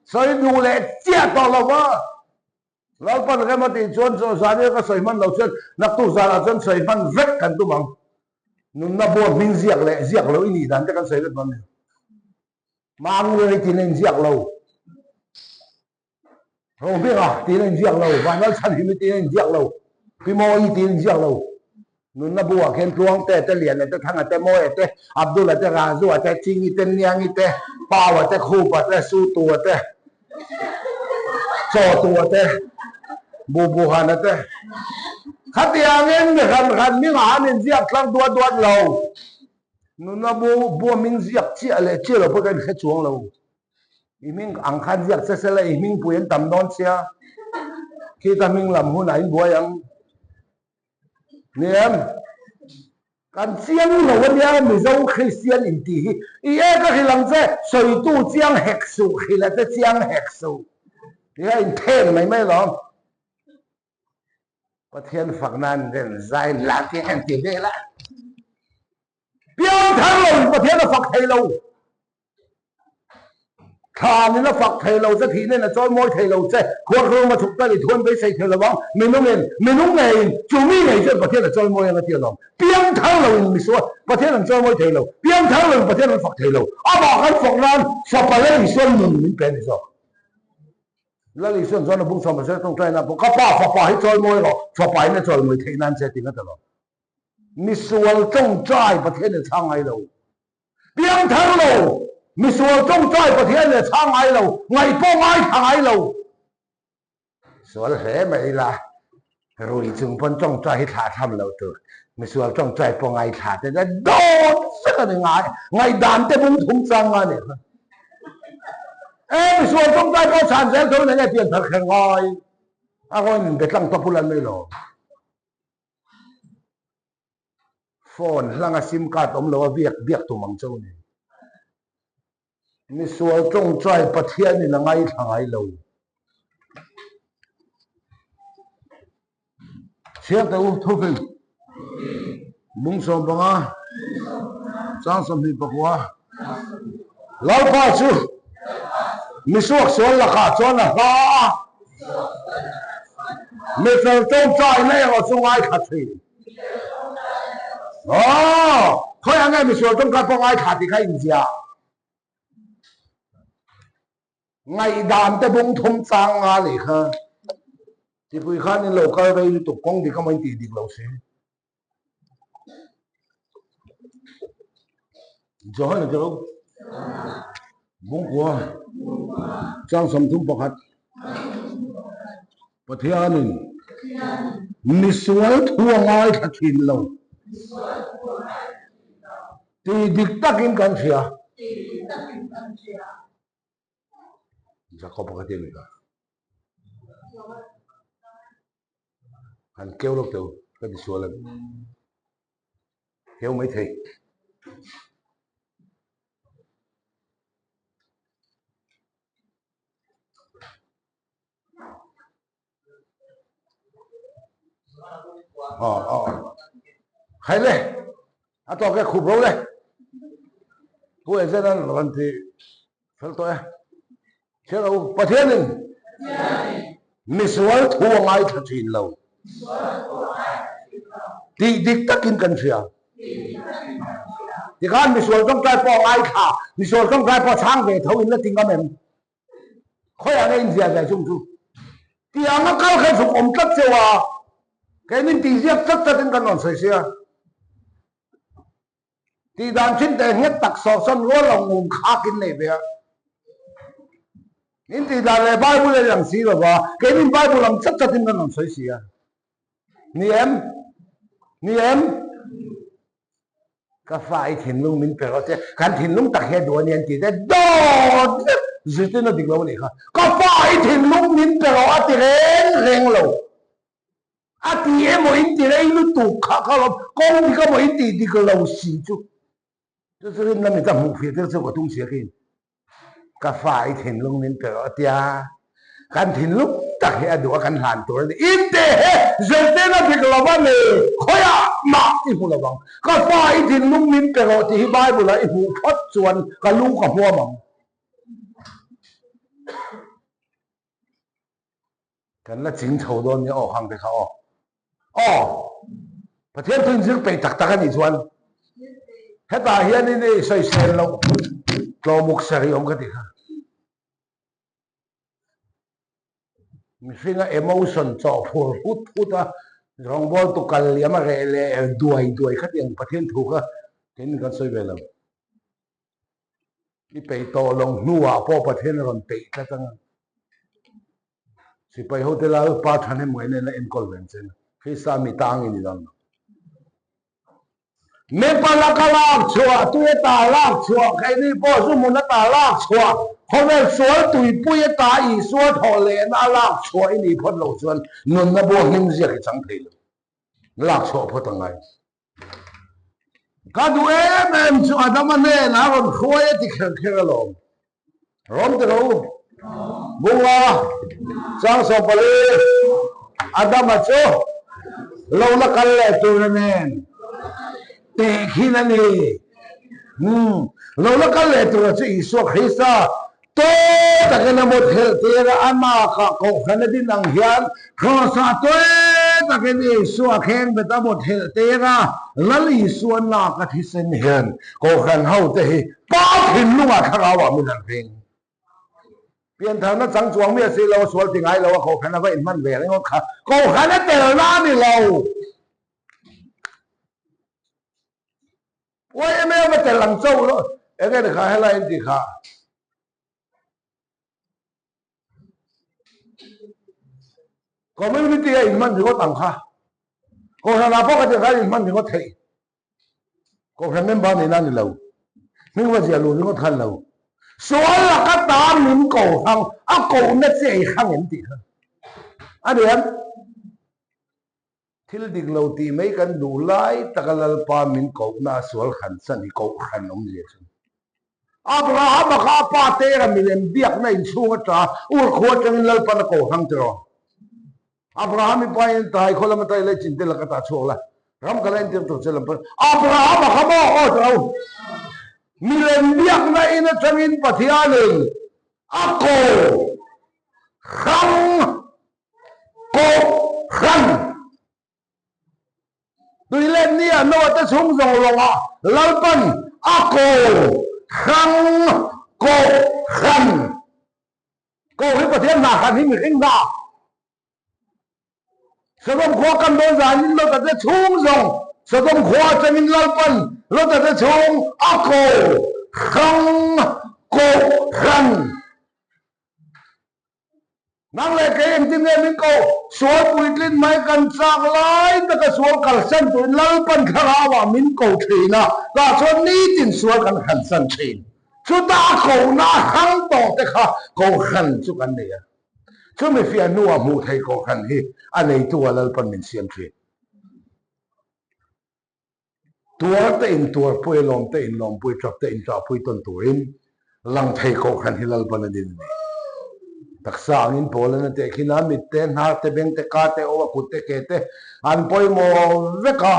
Sawi duh leh chiah tawh lo va, Lalpan rem a tih chuan chaw zan ila ka sawi hman lo chuan naktuk zanah chuan sawi hman vek kan tum ang. Nunna bawm hming ziak leh ziak lo i nih dan te kan sawi vek dawn nia. Mangnui tiin a inziak lo, Rohminga tiin a inziak lo, Vanlalchhanhimi tiin a inziak lo, Pi Mawi tiin a inziak lo. Nunna buah khian Tluangte te, Liana te, Thanga te, Mawia te, Abdula te, Razua te, Chingi te, Niangi te, Paua te, Khupa te, Sutua te, Chawtua te, Bubuhana te. Khatiangin mi hran hran hmingah an inziak tlang duat duat lo. Nunna bu bua hming ziak chiah leh chiah lo pawh ka inhre chuang lo. I hming ang khan ziak che sela i hmingpui an tam dawn sia. Khita hming lam hunah in buai ang. Ni em? Kan chiang lo a nia Mizo Kristian intih hi. I e ka hrilh ang che, sawitu chiang hek suh, hrilh a te chiang hek suh. Ti a inthen mai mai alawm. Pathian fak nan ren zai la te han ti vel a. Piangthar lo in Pathian a fak thei lo. Thlanin a fak thei lo che, thihna in a chawi mawi thei lo che, khuarkhurung a chhuk tal i thuan beisei thei lo vang, minungin, minung ngeiin, chu mi ngei chuan Pathian a chawi mawi ang a ti alawm. Piangthar loin misual Pathian an chawi mawi thei lo, piangthar loin Pathian an fak thei lo. Amah kan fak nan fapa leh Isuan nun min pe a ni zawk. Lal Isuan chuan a bung chhuah hmasa tawngtaina pawh, Ka pa, fapa hi chawi mawi rawh, fapa in a chawi mawi theih nan che ti ngat alawm. Misual tawngtai Pathian in chhang ngai lo. Piangthar lo, misual tawngtai Pathian leh chhang ngai lo, ngaih pawh ngaithla ngai lo. Sual hle mai ila, rui chung pawn tawngtai hi thlah tham lo tur, misual tawngtai pawh ngaithla te te dawt vek a ni ngai, ngaihdan te bung thum chang nga nih kha. E misual tawngtai pawh chhan zel tho nen e pianthar kher ngai, a rawn inbe tlang tawp ula mai lo. Phone hlanga sim card awm lo a biak biak tum ang chauh ni. Misual tawngtai Pathian in a ngaithla ngai lo. Chhiar teh u thufing bung 15 chang 24. Lalpa chu misuak sual lakah chuan a hla a. Mifel tawngtaina erawh chu ngaithla thin. Aw, khawi ang nge misual tawngtai pawh ngaithla tih kha inziah. Ngaihdan te bung thum chang nga nih kha. Tipui khan in lo kal rei lutuk kawng dik emaw in tih dik lo si. Johana chu Bungkua chang 31 Pathianin misual thu a ngaithla thin lo tih dik takin kan hria. Jakob-a kha ti a ni ka. Han keu lawk teu ka ti sual a ni. Keu mai thei. Aw aw. Khai le. A tawk e khup ro le. Pu Ezen an rawn ti fel tawh e. Thian u, Pathianin misual thu a ngaithla thin lo tih dik takin kan hria. Tikhan misual tawngtai pawh a ngaithla, misual tawngtai pawh a chhang ve tho in la ti ngam em? Khawiah nge inziah ve chung chu? Tiang a kal kha zuk awm tlat cheu a, keinin tihziak tlat tlatin kan rawn sawi sia. Tih dan thin teh nghet tak sawhsawn rual lo ngum khak in nei ve a. In tih dan leh Bible a lang si lo va, keinin Bible ang chat chat in kan rawn sawi si a. Ni em? Ni em? Ka fa i thinlung min pe rawh che, kan thinlung tak hi a duh a ni an ti te dawt vek zirtirna dik lo a nih kha. Ka fa i thinlung min pe rawh a ti reng reng lo. A ti emaw in ti rei lutuk kha kha lawm, kawng dik emaw in tih dik lo si chu. Chu chu rinna mit a hmuh fir tir chu ka tum sia khin. Ka fa i thinlung min pe rawh a tia, kan thinlung tak hi a duh a kan hlan tur a ni. In te he zirtirna dik lo a ni, khawiah mah i hmu lo ang. Ka fa i thinlung min pe rawh tih hi Bible ah i hmuh phawt chuan ka lu ka hmuam ang. Kan la ching chho dawn nia aw hang te kha aw. Aw! Pathian thu inzir peih tak tak a nih chuan hetah hianin i sawisel loh tlawmuk sarih awm ka ti kha. Mihringa emotion chawh phur hut hut a rawngbawl tu kal liam a reh leh duai duai khatiang Pathian thu kha keinin kan sawi ve lo. I peih tawh lo hnuah pawh Pathian a rawn peih tlat ang a. Sipai hote la pa thahnem ngaih nen a enkawl ve ang che. Krista mi tang i ni dawn lo. Mipa laka lak chhuah, tui ata lak chhuah, keini pawh zu hmun ata lak chhuah, khawvel sual tuipui ata Isua thawh lehna a lak chhuah i nih phawt loh chuan nunna bua hlim ziak i chang thei lo. Lak chhuah phawt a ngai. Ka duh em em chu Adama hnenah a rawn hruai a ti kher kher alawm. Rawm ti rawh u. Bunga chang 14 Adama chu lo la kal leh tur a nen tehkhin a ni. Umm lo la kal leh tur a chu Isua Krista Tawi takin a mut helh tir a, amah kha kohhran a din ang hian Kross-ah tawi takin Isua khengbet a mut helh tir a, Lal Isua nak a thisen hian kohhran hote hi Pa thinlungah thlarauah min han ring. Piantharna chang chuang miah si lo, sual ti ngai lo a kohhran a va inhman ve ringawt kha kohhran a telna a ni lo. Uai em em a tel ang chauh lo enge ni kha helai in tih kha. Community a inhman ringawt ang kha. Kohhran ah pawh ka tih khan inhman ringawt theih. Kohhran member nihna a ni lo. Hming va ziah luh ringawt khan lo. Sual laka ta min ko hrang a kohna che i hrang em tih kha. A ni em? Thil dik lo tih mai kan duh lai taka Lalpa min kohna a sual hran chan hi kohhran awmzia chu. Abrahama kha a pa tera milem biakna inchhung ata ur khua atangin Lalpan a ko hrang tiraw. Abraham i pa in tai khaw lam ata i lei chin te laka ta chhuak la, ram ka la entir tur che lam pawn Abrahama kha maw aw tiraw. Milem biakna in atangin Pathianin a ko hrang. Kohhran tui let ni ah Noah te chhung zawng lawngah Lalpan a ko hrang Kohhran ko hi Pathian hna hran hi mihring hna. Sodom khua kan dawn zanin Lota te chhung zawng Sodom khua atangin Lalpan Lota te chhung a ko hrang ko hran. Nang leh kei engtin nge min ko? Sual puitlin mai kan chak lai taka sual kalsan turin Lalpan thlarauah min ko thin a, tah chuan nitin sual kan hransan thin. Chuta a kohna a hrang tawh te kha kohhran chu kan nei a. Chumi fiah hnuah hmuh theih kohhran hi a neitu a Lalpan min siam thin. Tuar te in tuarpui, lawm te in lawmpui, ṭap te in ṭahpui tawn turin lang thei kohhran hi Lalpan a din a ni. Taksa angin pawl an a tehkhin a, mit te, hnar te, beng te, ka te, aw a kut te, ke te an pawimawh vek a,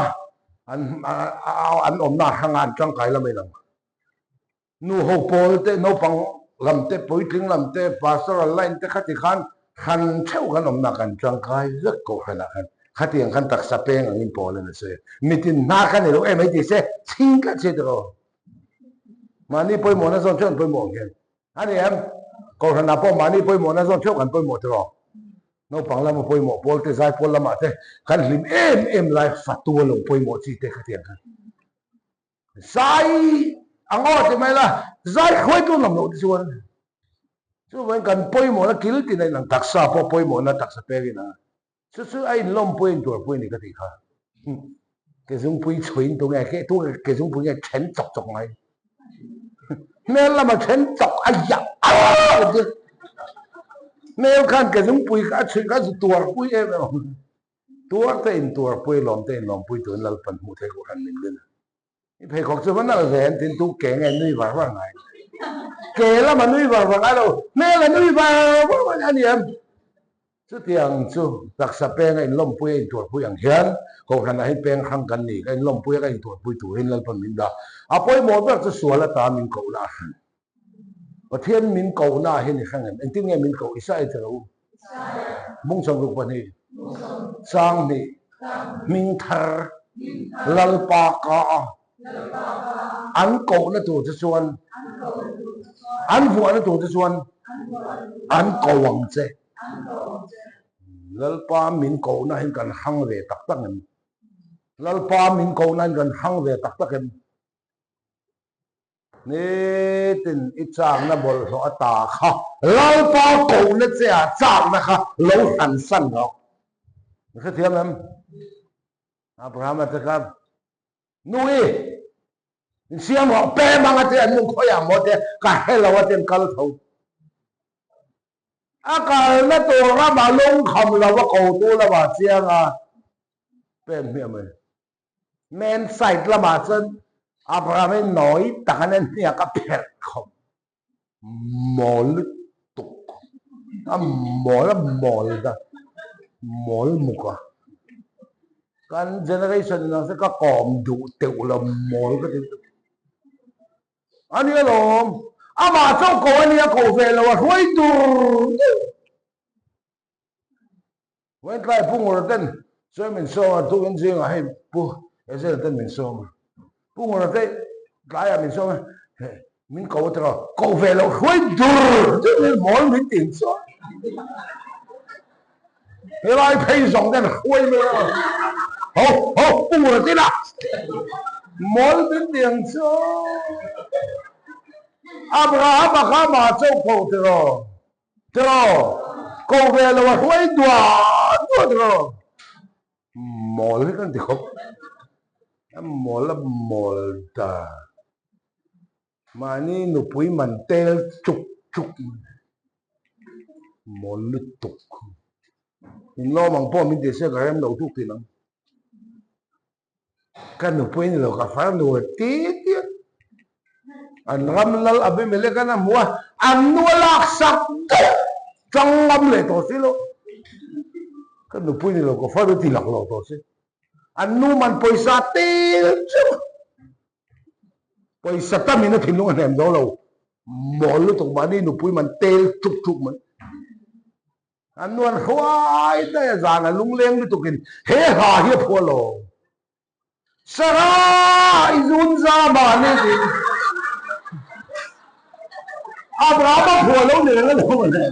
an an awmna hrangah an ṭangkai lam a inang. Nu ho pawl te, naupang lam te, puitling lam te, pastoral line te khati khan hran theuh kan awmna kan tangkai vek kohhranah khan khatiang khan taksa peng angin pawl an a sawi a. Mitin hna kha ni lo em hei ti se chhing tlat se tiraw. Mahni pawimawhna zawn theuh an pawimawh ang hian a ni em? Kohhranah pawh mahni pawimawhna zawn theuh kan pawimawh tiraw. Naupang lama pawimawh pawl te, zaipawl lamah te kan hlim em em lai fatu a lo pawimawh chi te khatiang khan. Zai a ngaw ti mai la, zai hruaitu lam loh te chuan chuvangin kan pawimawhna kil tin a inang, taksa pawh pawimawhna taksa pek in a, chu chu a inlawmpui a intuarpui a ni ka tih kha. Ke zungpui chhuiin tu nge ke tu ke zungpui nge then chawk chawk ngai. Hmel lama then chawk a ya a hmel khan ke zungpui kha a chhuih kha zu tuarpui em em. Tuar te in tuarpui, lawm te in lawmpui tuin Lalpan hmuh theih kohhran min din a. I pheikhawk chu va nalh ve an tin tu ke nge nui var var ngai. Ke lam a nui var var ngai lo, hmel a nui var var mai a ni em? Chutiang chu taksa peng a inlawmpui a intuarpui ang hian kohhran ah hian peng hrang kan ni, ka inlawmpui a ka intuarpui turin Lalpan min dah. A pawimawh ber chu sual ata min kohna a hran. Pathian min kohna ah hian i hrang em? Engtin nge min koh? Isaia che lo. Bung 22. Sanghnih hming thar Lalpa ka a an kohna tur che chuan an vuahna tur che chuan an ko ang che. Lalpa min kohna hian kan hrang ve tak tak em? Lalpa min kohna hian kan hrang ve tak tak em? Nitin i chakna bawlhhlawh a ta kha Lalpa kohna che ah chakna kha lo hransan rawh. I hrethiam em? Abrahama te kha Nui, in siam rawh, pem anga te an nung khawiah maw te ka hre lo a te an kal tho. A kalna tur ramah lungkham lo a kotu lamah chiang a pem hmiah mai. Main side lamah chuan Abraham hi nawi tak an en hniak a pherh khawp mawl lutuk a mawl a mawl da mawl muk a kan generation in ang se ka kawm duh teuh lo mawl ka ti a ni alawm amah chauh ko a nia ko ve lo a hruai dur dur. Vawitlai Pu Ngura ten sawi min sawm a, tukin zingah hei Pu Ezel ten min sawm a. Pu Ngura te tlaiah min sawm a, min ko a tiraw, ko ve loh hruai dur dur in mawl min tin chuan helai phei zawng ten hruai mai a, ho ho Pu Ngura te inah mawl min ti ang chuan Abraham-a kha mah chauh ko tiraw. Tiraw, ko ve lo a hruai duah duah tiraw. Mawl hi kan ti khawp. A mawl a mawl ta. Mahni nupui man tel chuk chuk. Mawl lutuk. In lawm ang pawh min ti se ka rem lo tuk thin ang. Ka nupui ni lo ka farnu a ti tia an ram lal Abimelek an a hmu a, an nu a lak sak daih tang ngam leh tawh si lo. Ka nupui ni lo ka farnu ti lak lo tawh si. An nu man pawisa tel chauh a, pawisa tamin a thinlung a hnem zo lo, mawl lutuk mahni nupui man tel chuk chuk mai. An nuan hruai daih a zan a lungleng lutukin he hla hi a phuah lo. Sarah i zun za mahni tiin Abraham a phuah lo ni reng a lo mawle.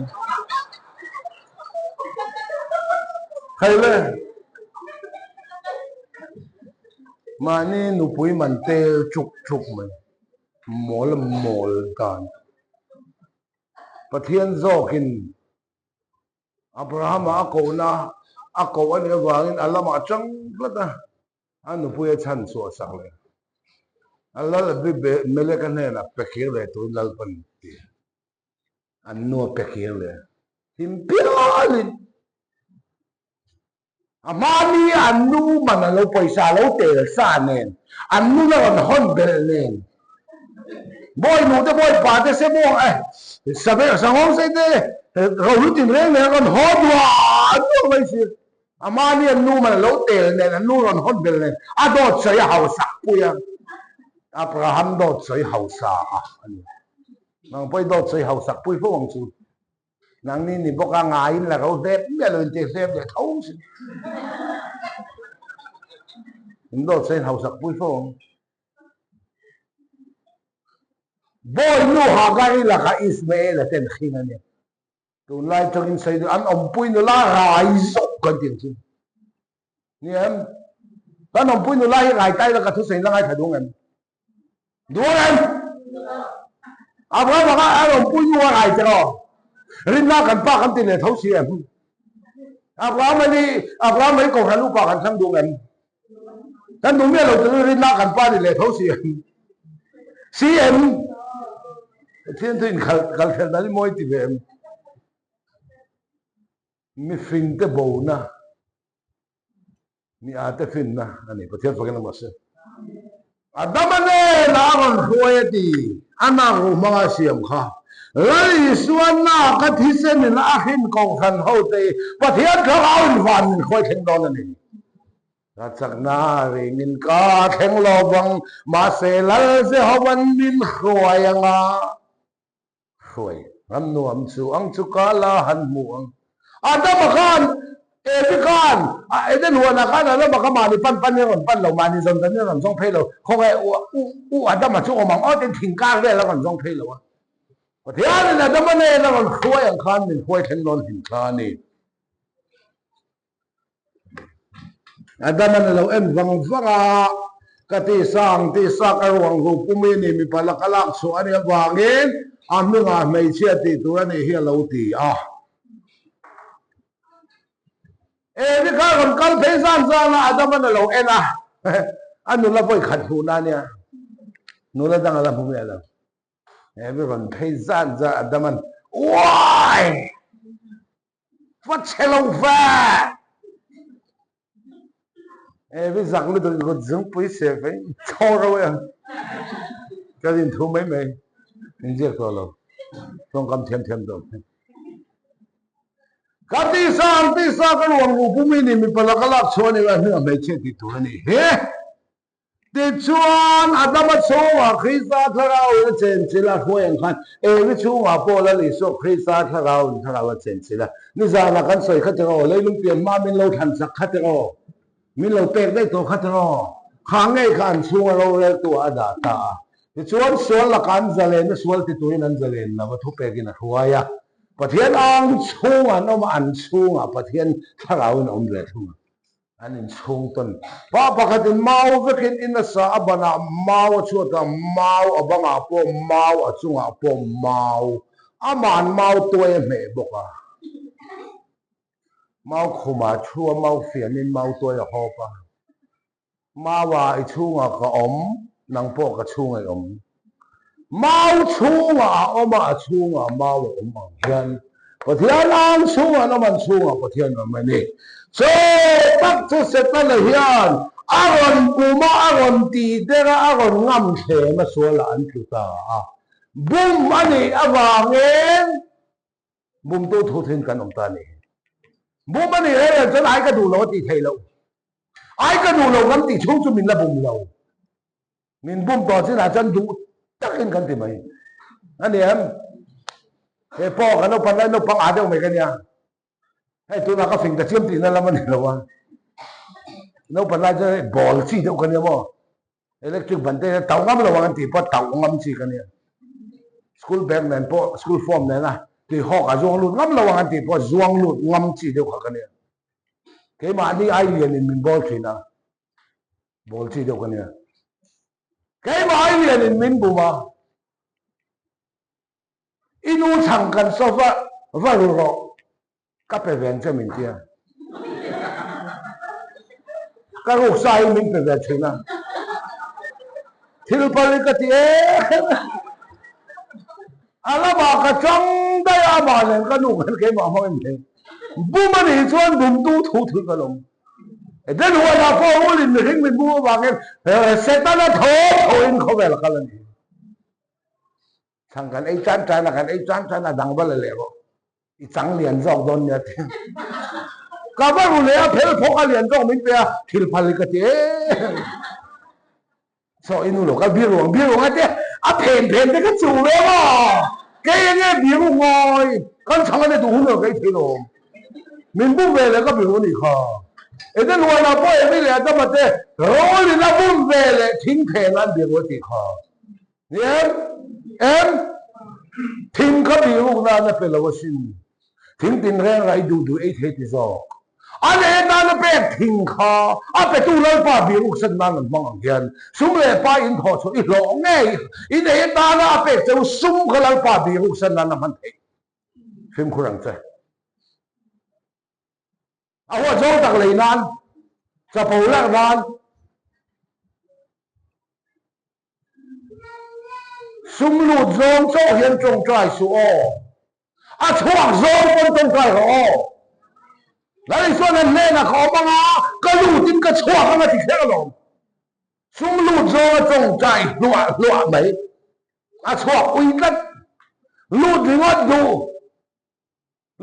Khaile. Mahni nupui man tel chuk chuk mai. Mawl mawl dan. Pathian zawkin Abrahama a kohna a koh a nih avangin a lamah chang tlat a, a nupui a chhan chhuah sak leh a. Lal Abimeleka hnenah pe kir leh turin Lalpan ti a. An nu a pe kir leh a. Him pialin a hmani an nu man a lo pawisa a lo tel sa nen, an nu la rawn hawn belh nen, bawi nu te bawi pa te se maw eh sabe sanghawng sei te rohlu tin reng nen a rawn haw duah duah mai si. A mahni an nu man a lo tel nen, an nu rawn hawn belh nen a dawt sawi a hausak pui a, Abraham dawt sawi hausa a a ni. Nang pawh i dawt sawi hausak pui fo ang chu. Nangni ni bawk a ngaiin la ro hlep miah lo in ti hlep leh tho si. In dawt sawiin hausak pui fo ang. Bawi nu Hagari lakah Ismael-a ten hrin a ni. Tunlai tawngin sawi duh an awmpui nula rai zawk kan tih ang chu. Ni em? Kan awmpui nula hi rai tai la ka thusawi la ngaithla duh em? Duh em? Abraham anga an awmpui nu a rai che aw. Rinna kan pa kan ti leh tho si em? Abraham ani Abraham mai kohhran upa kan thlang duh em? Kan duh miah lo chu rinna kan pa ni leh tho si em? Si em? Pathian chu inkhalh kal thelh dan hi mawi ti ve em? Mifing te bona mi a te finna a ni. Pathian fakin a mahse. Adama nen a rawn hruai a ti. A nak ruh hmanga siam kha. Lal Isua nak a thisenin a hrin kohhran hote hi Pathian thlarau in van min hruai thleng dawn a ni. Ka chakna ringin ka thleng lo vang, mahse Lal Jehova'n min hruai anga hruai ram nuam chu ang chu ka la han hmu ang. Adama khan Evi khan a Eden huanah khan Adama kha mahni pan pan in a rawn pan lo, mahni zawn zawn in a rawn zawng phei lo, khawngaih u Adama chu awm ang aw tiin thingkar vel a rawn zawng phei lo a. Pathianin Adama nen a rawn hruai ang khan min hruai thleng dawn hlim thla a ni. Adama'n a lo en vang vang a, Ka tisa ang tisa ka ruang ru pum i ni, mipa laka lak chhuah a nih avangin a hmingah hmeichhia tih tur a nih hi a lo ti a. Evi kha rawn kal phei zan zan a, Adama'n a lo en a, a nula vawi khat hmuhna a nia, nula dang a la hmu miah lo. Evi rawn phei zan zan Adama'n, Uai! Va chhe lo ve! Evi zak lutuk in kut zungpui se fei chaw ro e. Ka rin thu mai mai. In ziak tawh lo. Tawngkam thiam thiam tawh. Ka tisa ang tisa ka ruang ru pumi ni mipa laka lak chhuah ni a hming a hmeichhia tih tur a ni hi. Tichuan, Adama chhungah Krista Thlarauin a chenchilh a, hruai ang khan Evi chhungah pawh Lal Isua Krista Thlarauin Thlarau a chenchilh a. Nizanah kan sawi kha tiraw, leilung pian hma min lo thlan chak kha tiraw, min lo pek daih tawh kha tiraw, kha ngei kha an chhunga roreltu ah a dah ta a. Tichuan, sual lakah an zalen a, sual ti turin an zalen lo a, thupekin a hruai a. Pathian ang chhungah an awm a, an chhungah Pathian Thlarauin a awm ve thung a. An inchhung tawn. Pa pakhatin mau vekin in a sa, a banah mau, a chhuatah mau, a bangah pawh mau, a chungah pawh mau. Ama'n mau tuai a hmeh bawk a. Mau khumah thu a, mau fianin mau tuai a hawp a. Maua i chhungah ka awm, nang pawh ka chhungah i awm. Mau chhungah a awm a, a chhungah mau a awm ang hian Pathian ang chhungah an awm, an chhungah Pathian awm a ni. Chaw tak chu Setana hian a rawn bum a, a rawn tih der a, a rawn ngam thlem a, sualah an tlu ta a. Bum a nih avangin bumtu thu thin kan awm ta a ni. Bum a nih reng reng chuan ai ka duh lo a tih theih loh. Ai ka duh lo kan tih chhung chu min la bum lo. Min bum tawh chinah chuan duh takin kan ti mai. A ni em? He pawh kan naupang lai naupang ah deuh mai ka nia. Hei tunah ka fing ta chiam tihna lam a ni lo a. Naupang lai chuan hei ball chi deuh ka nia maw. Electric ban te tauh ngam lo ang an tih pawh tauh ngam chi ka nia. School bag nen pawh school form nena tui hawk a zuang lut ngam lo ang an tih pawh zuang lut ngam chi deuh kha ka nia. Keimahni ai lianin min bawl thin a. Bawl chi deuh ka nia. Keimah ai lianin min bum a. I nu chhang kan saw va va ru rawh. Ka pe ve ang che min tia. Ka ruk sa hi min pe ve thin a. Thil pal hi ka ti em. A lamah ka chang daih a, amah nen ka nu khan keimah hmang em thei. Bum a nih chuan bumtu thu thil ka lawm. Eden huanah pawh rulin mihring min bum avangin Setana thaw thawin khawvel a kal a ni. Chhang kan ei tan tan a, kan ei tan tan a, dang va la leh rawh. I chang lian zawk dawn nia ti. Ka va ru leh a, phel phawk a lian zawk min pe a, thil phal hi ka ti em. Saw i nu lo kal bir ruang bir ruang a tia, a phen phen te ka chuh ve maw? Kei enge bir u ngawi, kan chhang a ni duh hun lo ka i thei lo. Min bum ve leh ka bir u nih kha. Eden huanah pawh Evi leh Adama te rawlin a bum ve leh thing phen an bir u a tih kha. Ni em? Em? Thing kha bihruk nan a pe lo asin. Thing tinreng rai duh duh ei thei ti zawk. A nei atan a pek thing kha a petu Lalpa bihruk san nan an hmang ang hian sum leh pa in thawh chhuah i hlawh ngei i nei atana a pek cheu sum kha Lalpa bihruk san nan a hman theih. Fimkhur ang che. A huat zawng tak lei nan, chapo larh nan. Sum lut zawng chauh hian tawngtai suh aw. A chhuak zawng pawn tawngtai rawh aw. Lal Isuan an hnenah ka awm anga, ka lutin ka chhuak anga ti kher alawm. Sum lut zawnga tawngtai hluah hluah mai. A chhuak ui tlat. Lut ringawt duh.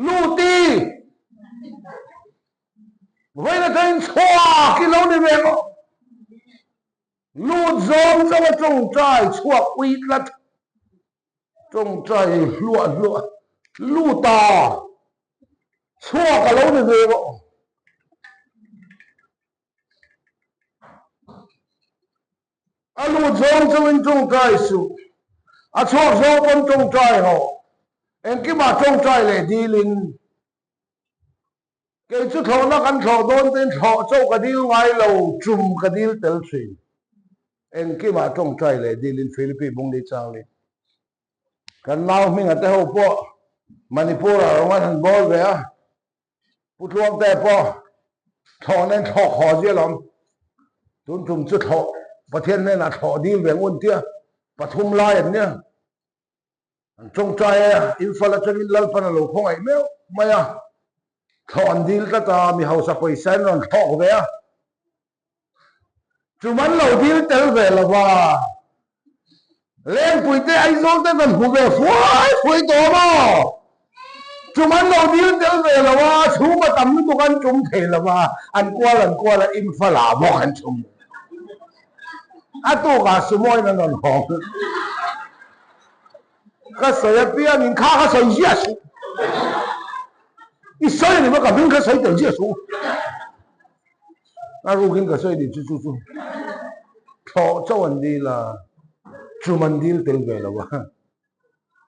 Luti! Vawiin atangin chhuak i lo ni ve maw? Lut zawng zawng a tawngtai chhuak ui tlat. Tawngtai hluah hluah luta chhuak a lo ni ve maw? A lut zawng chungin tawngtai suh. A chhuak zawng pawn tawngtai rawh. Engkimah tawngtai leh dilin. Kei chu thlawhna kan thlawh dawn tein thlawh chauh ka dil ngai lo, tum ka dil tel thin. Engkimah tawngtai leh dilin Philippi Bungli Changli. Kan nau hminga te ho pawh Manipur-ah rawn an han bawl ve a. Pu Tluangte pawh thlawh nen thlawk haw zia lawm. Tun tum chu thlawh Pathian hnenah thlawh dil ve ngun tia pathum lai an nia. An tawngtai a, Imphal atangin Lalpan a lo khawngaih meuh mai a. Thlawh an dil tlat a, mi hausa pawisa in rawn thlawk ve a. Chum an lo dil tel ve lo va. Lengpui te Aizawl te kan hmu ve fuai fuai tawh maw? Chum an lo dil tel ve lo a, chhung a tam lutuk an chum thei lo va, an kual an kual a, Imphal ah bawk an chum. A tukah Sumoin an rawn hawng. Ka sawi apiangin kha ka sawi ziah suh. I sawi a ni maw ka hming kha sawi tel ziah suh. A rukin ka sawi ni chu chu chu thlawh chauh an dil a, chum an dil tel ve lo a.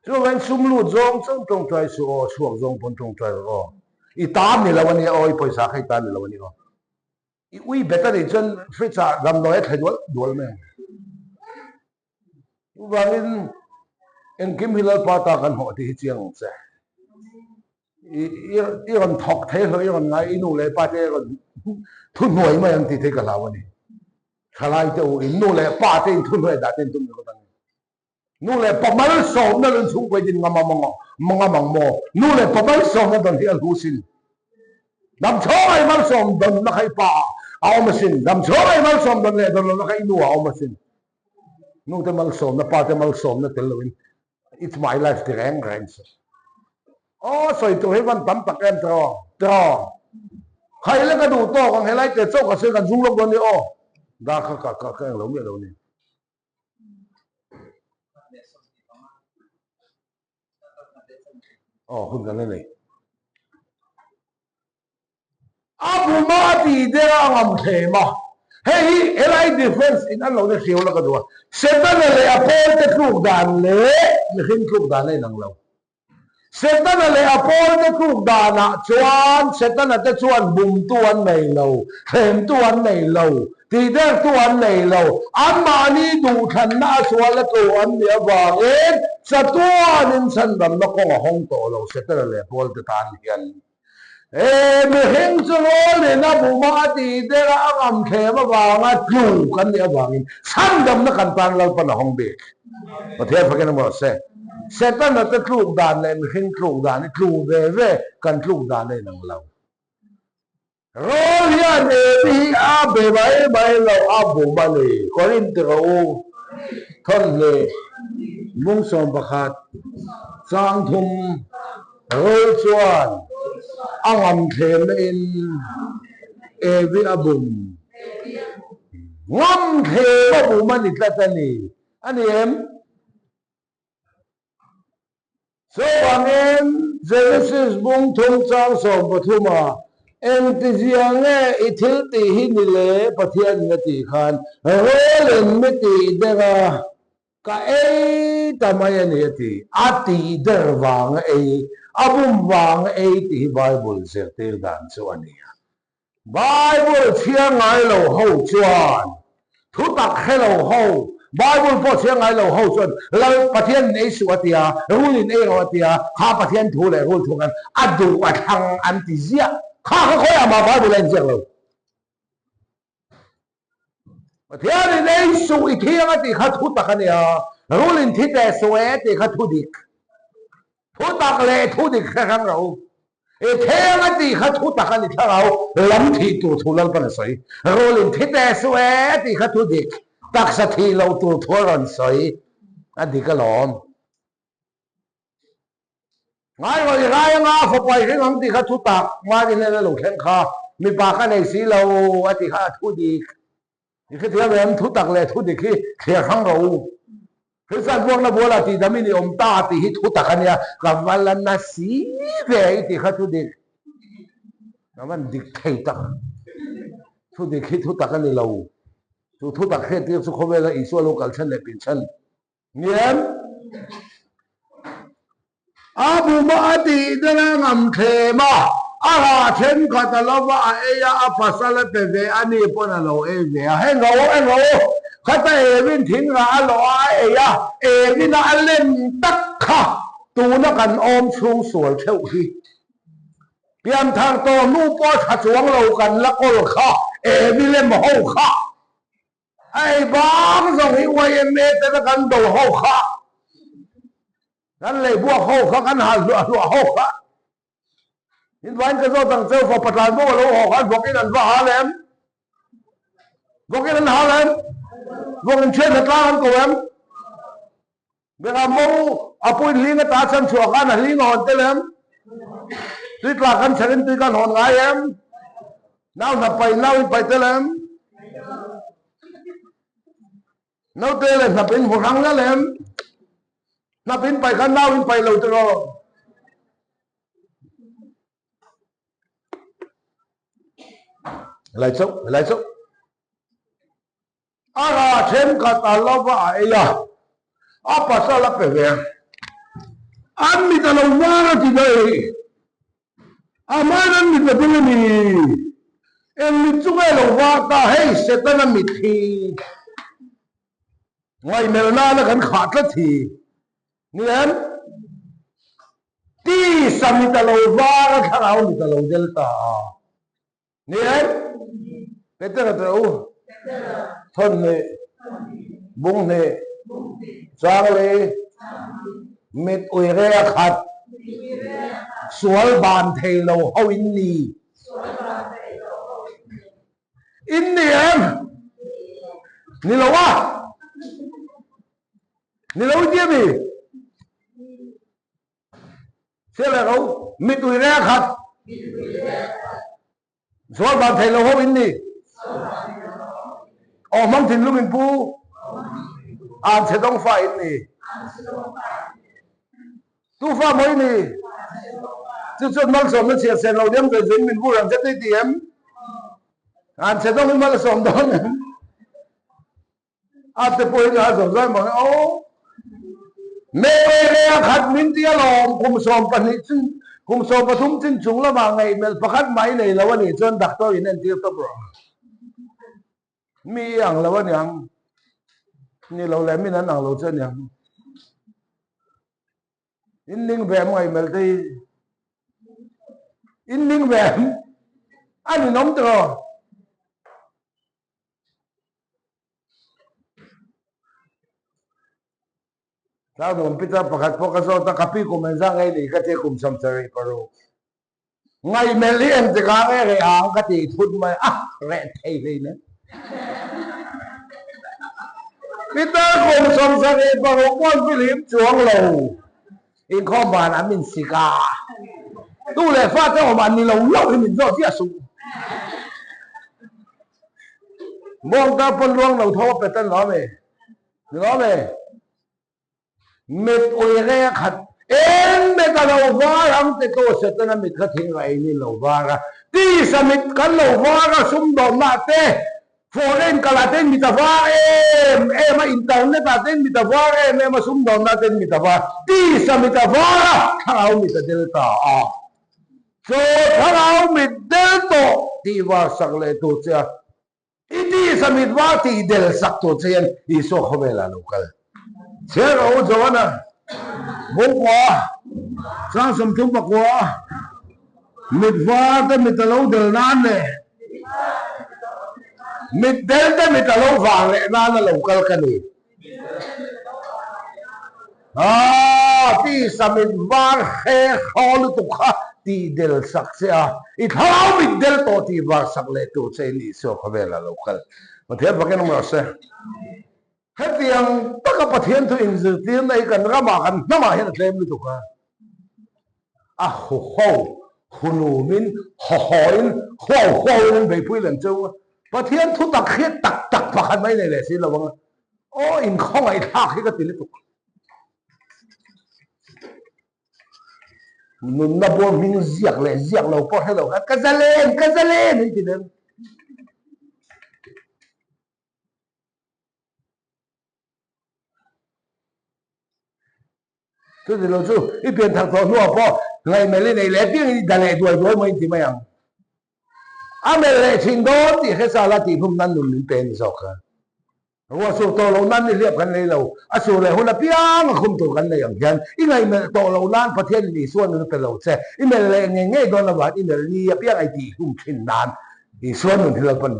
Chuvangin sum lut zawng chauh tawngtai suh aw, chhuak zawng pawn tawngtai rawh aw. I ta ni lo a nia aw, i pawisa kha i ta ni lo a nia aw. I ui bet a nih chuan fridge ah damdawi a thle dual dual mai ang. Chuvangin engkim hi Lalpa ta kan hawh tih hi chiang ang che. I rawn thawk thei hlawh, i rawn ngai, i nu leh pa te i rawn thuhnuai mai ang tih te hi ka hlau a ni. Thalai te u, in nu leh pa te in thuhnuai dah te in tum ringawt ang. Nu leh pa malsawmna lun chhungkaw i din ngam ang ngam ang maw? Nu leh pa malsawmna dawn hi a hlu sin. Damchhawng ai malsawm dawnna kha i pa ah a awm asin. Damchhawng ai malsawm dawn leh dawn lohna kha i nu ah a awm asin. Nu te malsawmna, pa te malsawmna tel loin It's my life ti reng reng se. Aw sawi tur hi van tam tak em tiraw? Tiraw? Khai le ka duh tawk ang helai te chauh ka sawi kan zung lawk dawn ni aw. Dar kha ka ka ka englo miah lo ni. Aw hun kan la nei. A buma a tih der a ngam thlem a. Hei hi helai difference in an lo na hriau la ka duh a. Setana leh a pawl te tluk dan leh mihring tluk dan a inang lo. Setana leh a pawlte tluk danah chuan Setana te chuan bumtu an nei lo, thlemtu an nei lo, tihdertu an nei lo, anmahni duhthlanna a sual a tlu an nih avangin chatuanin chhandamna kawng a hawng tawh lo Setana leh pawlte tan hian. He mihring chu rawlin a buma a tihder a, a ngamthlem avanga tlu kan nih avangin chhandamna kan tan Lalpan a hawng bik. Pathian fakin a mawh se. Setana te tluk dan leh mihring tluk dan hi tlu ve ve kan tluk dan a inang lo. Rawl hian Evi hi a be mai mai lo, a bum a ni. Korinth rawh u, Thawnhnih, Bungsawm pakhat, Changthum. Rawl chuan a ngamthlemna in Evi a bum. Ngamthlem a bum a ni tlat a ni. A ni em? Chuvangin Genesis bung thum chang 13 ah engtizia nge i thil tih hi ni le Pathian in a tih khan rawlin mi tih der a Ka ei ta mai a ni a ti. A tih der vanga ei, a bum vanga ei tih hi Bible zirtir dan chu a ni a. Bible chhiar ngai lo ho chuan, thu tak hre lo ho, Bible pawh chhiar ngai lo ho chuan Lal Pathian in ei suh a ti a, rul in ei rawh a ti a, kha Pathian thu leh rul thu khan a duh a thlang an ti ziah. Kha kha khawiah mah Bible a inziak lo. Pathianin ei suh i thiang a tih kha thu tak a nia, rulin thi teh suh e tih kha thu dik. Thu tak leh thu dik hre hrang ro. I thiang a tih kha thu tak a ni thlarau lam thih tur thu Lalpan a sawi. Rulin thi teh suh e tih kha thu dik, taksa thih loh tur thu a rawn sawi. A dik alawm. Ngai rawh i rai anga fapa i hring ang tih kha thu tak Mari hnena lo thleng kha mipa kha nei si lo a ti kha a thu dik. I hrethiam em thu tak leh thu dik hi thliar hrang rawh u. Kristian buakna bualah tih dam in i awm ta tih hi thu tak a nia, ka va la na si ve i tih kha thu dik. Ka van dik thei tak. Thu dik hi thu tak a ni lo. Chu thu tak hriattir chu khawvela Isua lo kal chhan leh pin chhan. Niam a buma a tih der a ngam thlem a, a rah thenkhat a lova a ei a, a pasal a pe ve a ni pawn a lo ei ve a. Heng ro eng ro khata evin thing rah a lawh a a ei a, evin a a lem tak kha tuna kan awm chhung sual theuh hi. Pianthar tawh hnu pawh tha chuang lo kan la kawl kha, evi lem ho kha. A ei bang zawng hi YMA tena kan do ho kha, kan lei buak ho kha, kan hal hluah hluah ho kha. In vain ka zawt ang cheu fapa tlan bo a lo haw khan vawkin an va hal em? Vawkin an hal em? Vawkin thian hna tlang an ko em? Bengah mo a puin hling ata chan chhuah khan a hling a hawn tel em? Tui tla kan chher in tui kan hawn ngai em? Nau hnap pai nau in pai tel em? Naute leh hnap in hmu hrang lel em? Hnap in pai khan nau in pai lo tiraw? Helai chauh, helai chauh. A rah thenkhat a lova a ei a, a pasal a pe ve. An mit a lo var a ti daih. A hmain an mit a ding a ni. Eng mit chu nge lo var ta hei Setana mit hi ngaihmelh nana kan khah tlat hi ni em? Tisa mit a lo var a, thlarau mit a lo del ta a. Ni em? Petera teh u. Thawn hnih, bung hnih, chang li, mit ui re a khat, sual ban thei lo ho in ni. In ni em? Ni lo a? Ni lo i ti a mi? Sia leh ro, mitui reng a khat. Zual ban thei lo ho in ni. Aw hmang thinlung in pu. An chhe dawng fa in ni. Tu fa maw i ni? Chu chuan malsawmna chhiar sen lo diam zai zaiin min vur ang che tui ti em? An chhe dawng in mal a sawm dawn em? A te pawh hi a zawh zai mang e aw. Mei a khat min ti alawm, kum 12 chin, kum 13 chin chung lamah ngaihmelh pakhat mah i nei lo a nih chuan doctor in entir tawp rawh. Mi i ang lo a niang, ni lo leh min an ang lo che a niang. In ning ve em ngaihmelh te hi? In ning ve em? A ninawm tiraw? Tlangnuam Peter pakhat pawh ka zawt a, ka pi kum engzah ngei ni ka tia kum 76. Ngaihmelh hi engtikah nge reh ang ka ti thut mai a, reh thei hlei nen. Peter kum 76 pawn filim chuang lo inkhawm van an min sik a, tu leh fate awm an ni lo lo hi min zawt ziah suh. Muangtar pawn luang lo tho a pet a ni lo ami? Ni lo ami? Mit ui rei a khat eng mit a lo var ang ti tu Setana mit kha thing raih in lo var a, tisa mit kan lo var a sumdawnna te foreign kal ah ten mit a var em em a, internet ah ten mit a var em em a, sumdawnna ten mit a var, tisa mit a var a, thlarau mit a del ta a. Chaw thlarau mit del tawh tih var sak leh tur che a, i tisa mit var tih del sak tur che hian Isua khawvelah lo kal. Chhiar rawh u Johana bawngkua chang 39 mit var te mit a lo del nan leh mit del te mit a lo var leh nan a lo kal ka ni. Aa, tisa mit var hre hraw lutuk kha tih del sak che a, i thlarau mit del tawh tih var sak leh tur che in Isua khawvelah lo kal. Pathian fakin awm rawh se. Hetiang taka Pathian thu inzirtirna hi kan ramah kan hnamah hian a tlem lutuk a. A huho hunumin hawhawin huau huauin an beihpui lem cheu a. Pathian thu tak hriat tak tak pakhat mai nei leh si lo ang a. Aw inkhawngaihthlak hi ka ti lutuk. Nunna bawm hming ziak leh ziak lo pawh hre lo khan ka zalen ka zalen in ti ber. Chuti lo chu i pian thar tawh hnuah pawh ngaihmelh i nei leh piang in i da leh duai duai mai in ti mai ang. A melh leh thin dawn tih hre sa la tih hlum nan nun min pe a ni zawk kha. Ruah sur tawh loh nan ni hliap kan nei lo, a sur leh hun apiang a khum tur kan nei ang hian i ngaihmelh tawh loh nan Pathian in Isua nun a pe lo che. I melh leh ngei ngei dawn avang i melh ni apiang a i tih hlum thin nan Isua nun hi Lalpan.